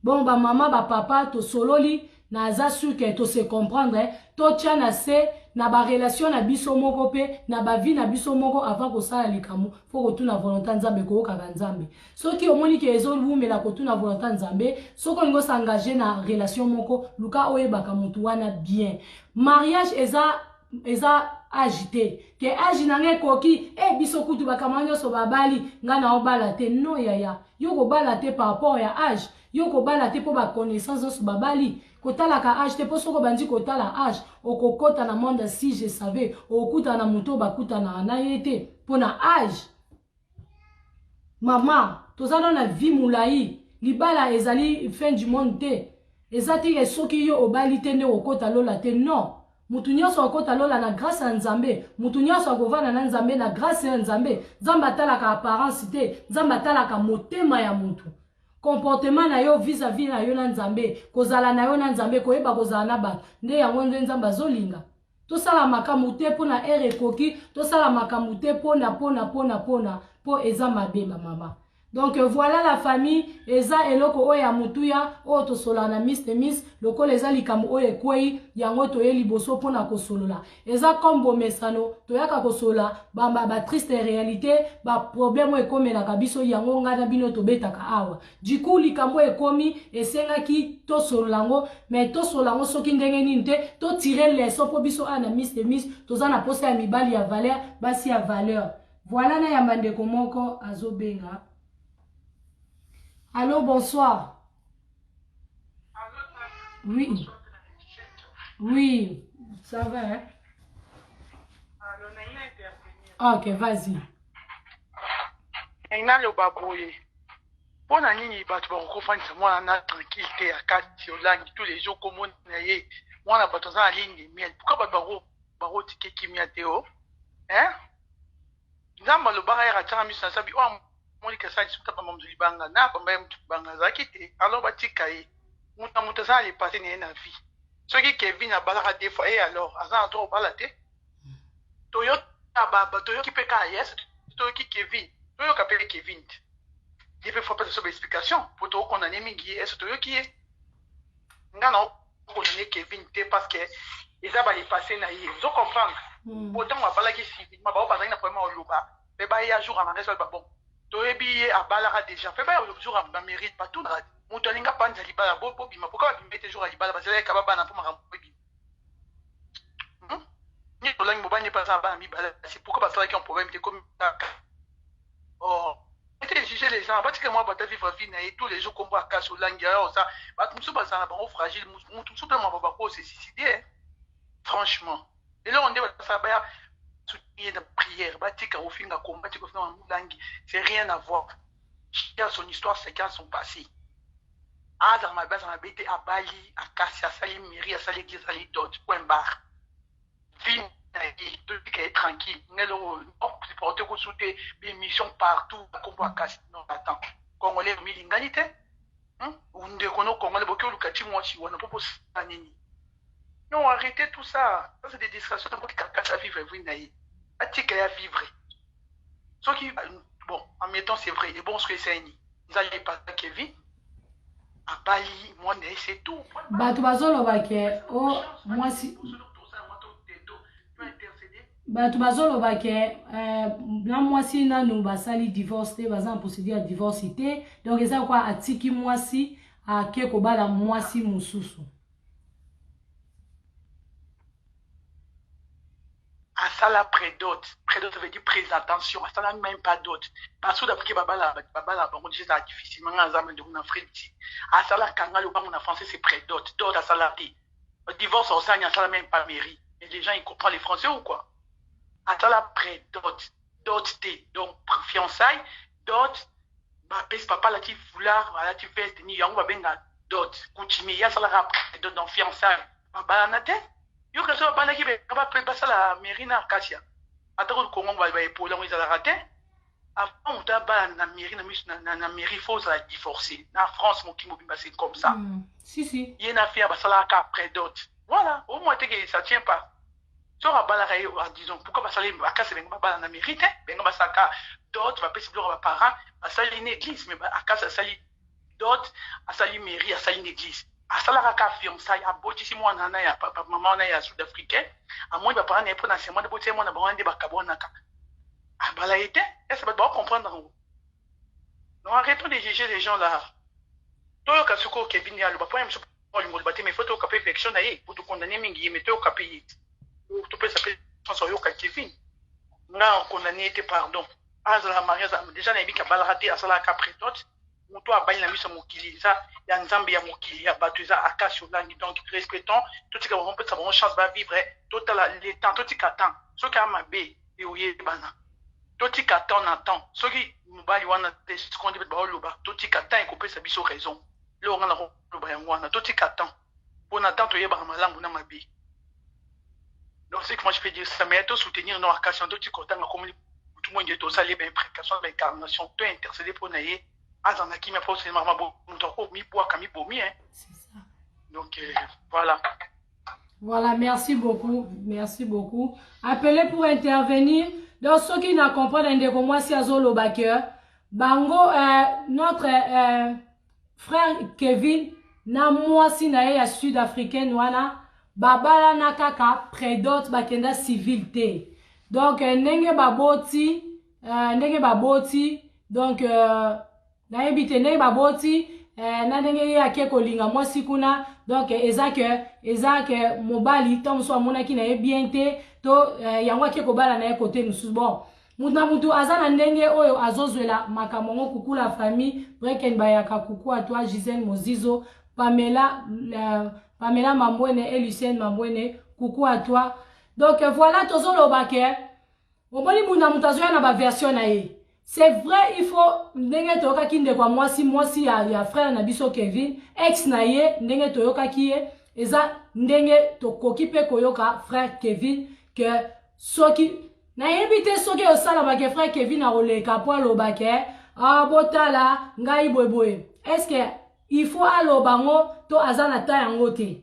Bon, bamama, bapapa, tosololi, naza sûr ke tose comprendre. Totya na se na barelation na biso moko mpe na bavie na biso moko. Avant kosala likambo, faut kotuna volonté Nzambe, koyokaka Nzambe. Soki omoni ke ezowumela, kotuna volonté Nzambe. Soki olingi osengage na relation moko, luka oyebaka motu wana bien. Mariage eza age te, ke age na ngai ekoki e biso kutu bakamara nyonso babali, ngai na obala te. Non yaya, yo kobala te par rapport ya age, yo kobala te mpo baconnaissance nyonso babali. Kotalaka age te, mpo soki obandi kotala age, okokɔta na monde si je savais, okokutana na moto oyo bakutanaka na ye te mpo na age. Mama, toza nano na vie molai. Libala ezali fin du monde te. Eza te ke soki yo obali te nde okokɔta lola te. Non, mutu nyonso akokɔta lola na grâce ya Nzambe. Mutu nyonso akovanda na Nzambe na grâce ya Nzambe. Nzambe atalaka apparence te, Nzambe atalaka motema ya mutu, comportement na yo vis-à-vis na yo na Nzambe, kozala na yo na Nzambe, koyeba kozala na bato. Nde yango nde Nzambe azolinga. Tosala makambo te mpo na heure ekoki, tosala makambo te mpona mpo eza mabe, bamama. Donc voilà la famille, eza eloko oyo ya motuya oyo tosololaka na Miss de Miss. Lokola eza likambo oyo ekwei, yango toye liboso mpona kosolola. Eza comme bomesano, toyaka kosolola batriste réalité, baproblème oyo ekomelaka biso, yango ngai na bino tobetaka awa. Du coup, likambo oyo ekomi, esengaki tosolola yango, mais tosolola yango soki ndenge nini te, totire leçon, mpo biso awa na Miss de Miss toza na posa ya mibali ya valeur, basi ya valeur. Voilà, nayamba ndeko moko azobenga. Allô, bonsoir. Oui, ça va, hein? Ok, vas-y. Naloba boye: mpo na nini bato bakokofandisa mwana na tranquille te ya kati olangi tous les jours komona ye? Mwana bato aza na ligne de miel, pourquoi bato bakotike kimia te? O hein, Nzambe alobaka yaka atiaka miso na sabi oyo amoniki asala lisumu ta bamba moto libanga na bamba ye moto libanga azalaki te. Alors batika ye, moto na moto aza na le passé na ye na vie. Soki Kevin abalaka deux fois e, alors aza na droit obala te. Toyoki mpe kaka yes, toyoki Kevin, toyoka mpe Kevin te, ye mpe faut apesa so baexplication po tokondane mingi ye. Ese toyoki ye? Nga na okondane Kevin te, parce que eza bale passé na ye, ozo comprendre? Po ntango abalaki civilement, bao bazalaki na problème ya oloba mpe baya jour ya mariage, baloba bon. Toyebi ye abalaka dejà pe baya jour ya ba mairie batunaka mutu alingi apanza libala bo bobima pourquoi babima ye te jour ya libala bazelaki kaka babana po makambo ebima hmm? Nini olangi mobali ne pe aza na bana mibale asi pourquoi basalaki un problème te komi kaka oh ete juger les gens batika mwa bato vivre vie na ye tous les jours kombo akasi olangi ayo oza bato mosusu bazala na bango fragile mutu mosusu mpe mwa bako se suicider franchement Eloko nde basala baya soutenir na prière batika kofinga komba batika kofinga mamulangi c'est rien à voir chacun son histoire chacun son passé azala mabe azala mabe te abali akasi asali mairie asali église asali dot point barre vie na ye totika ye tranquille ngai eloko supporte kusu te bémission partout akombo akasi non attends congolais milingani te ndeko no congolais boki oluka ti mwasi wana mpo bosala nini Non, arrêtez tout ça. Ça, c'est des distractions. Kaka vivre, vie na ye. Atika ya vivre. Soki, bon, en mettant, c'est vrai. Et bon, ce que c'est, nzali pas Kevin. Abali, moi, c'est tout. Bato bazoloba ke o oh, mwasi bato bazoloba ke eh, na mwasi nanu basali divorce te baza na procédure ya divorce te donc eza kwa atiki mwasi ake kobala mwasi mosusu Asala predot, predot ça veut dire présentation, asala même pas dot. Ba sud africain babala babala bango déjà ezala difficilement nga naza ndeko na Afrique ti. Asala kanga lopango na français c'est predot, dot asala te. Divorce osani asala même pas mairie. Mais les gens ils comprennent les français ou quoi? Asala predot, dot te. Donc fiançailles, dot bapesi papa alati foulard alati veste ni yango babenga dot coutumier ye asalaka dot dans fiançailles babalana te yo kasi babalaki pe basala mairie na acacia ata kutu kongo ba epole yango ezalaka te avant moto abala na mairie na miso na, na mairie faut ozala divorcé na France mokili mobimba c'est comme ça mm. si, si. ye na fia basalaka après dot voilà au moins te que ça tient pas soki abalaka ye ah, disons pourquoi basali akasi benga babala na mairie te benga basalaka dot bapesi biloko ya baparent basali na église mais akasi asali dot asali mairie asali na église Asalaka kaka fiançailles abotisi mwana wana ya papa mama wana ya sud africain amoni ba parents na ye pona serment nde botia ye mwana bango wana nde bakabwanaka abala ye te est ce bato bao comprendre yango non arrêtons de juger les gens là toyoka sikoyo Kevin ye aloba po ye mosusu olingo oloba te mais faut toyoka pe version na ye po tokondane mingi ye mais toyoka pe ye topesa pe chance oyoka Kevin nga okondane ye te pardon azala marie azala déjà nayebi kabalaka te asalaka prétote Mutu abali na miso ya mokili eza ya nzambe ya mokili ya batu eza Acacia Olangi donc respectons totika bango pesa bango chance ba vivre totala le temps totika temps soki a mabe ekoyebana totika temps na temps soki mobali wana te sikoyo nde baoloba totika temps ekopesa biso raison lelo nga nakoloba yango wana totika temps pona temps toyebaka malamu na mabe donc ce que moi je peux dire ça mais to soutenir non Acacia totika kotanga komoni mutu moko nde tosali ye ba imprecation ba incarnation to intercede mpo na ye aza na kimia mpo oselemaka moto ako mibwaka mibomi hein donc euh, voilà Voilà, merci beaucoup. Merci beaucoup. Appelez pour intervenir. Donc, ceux qui n'ont compris, ndeko mwasi azoloba que bango euh, notre euh, Frère Kevin na mwasi na ye ya sud africaine wana babalana kaka predot bakenda civil te donc euh, ndenge baboti euh, ndenge baboti donc euh, nayebi te ndenge baboti eh, na ndenge ye ake kolinga mwasi kuna donc eza ke eza ke mobali ntango mosusu amonaki na ye bien te to eh, yango ake kobala na ye kote mosusu bon Mutu na mutu aza na ndenge oyo azozwela makambo yango coucou la famille Breken Bayaka coucou à toi Gisèle Mozizo Pamela euh, Pamela Mambwene et Lucienne Mambwene coucou à toi donc euh, voilà tozoloba ke omoni mutu na mutu azoya na ba version na ye c'est vrai il faut ndenge toyokaki ndeko ya mwasi mwasi ya, ya frère na biso Kevin ex na ye ndenge toyokaki ye eza ndenge tokoki mpe koyoka frère Kevin que soki Nayebi te soki eosalama ke frère Kevin akoleka po aloba ke ah botala ngai boye boye. Est-ce que il faut aloba ngo to aza na temps yango te?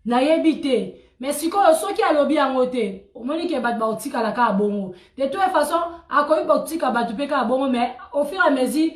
Nayebi te. Mais sikoyo soki alobi yango te, omoni ke bato bakotikala kaka bongo. De toute façon, akoki kotika bato pe kaka bongo mais au fur et à mesure.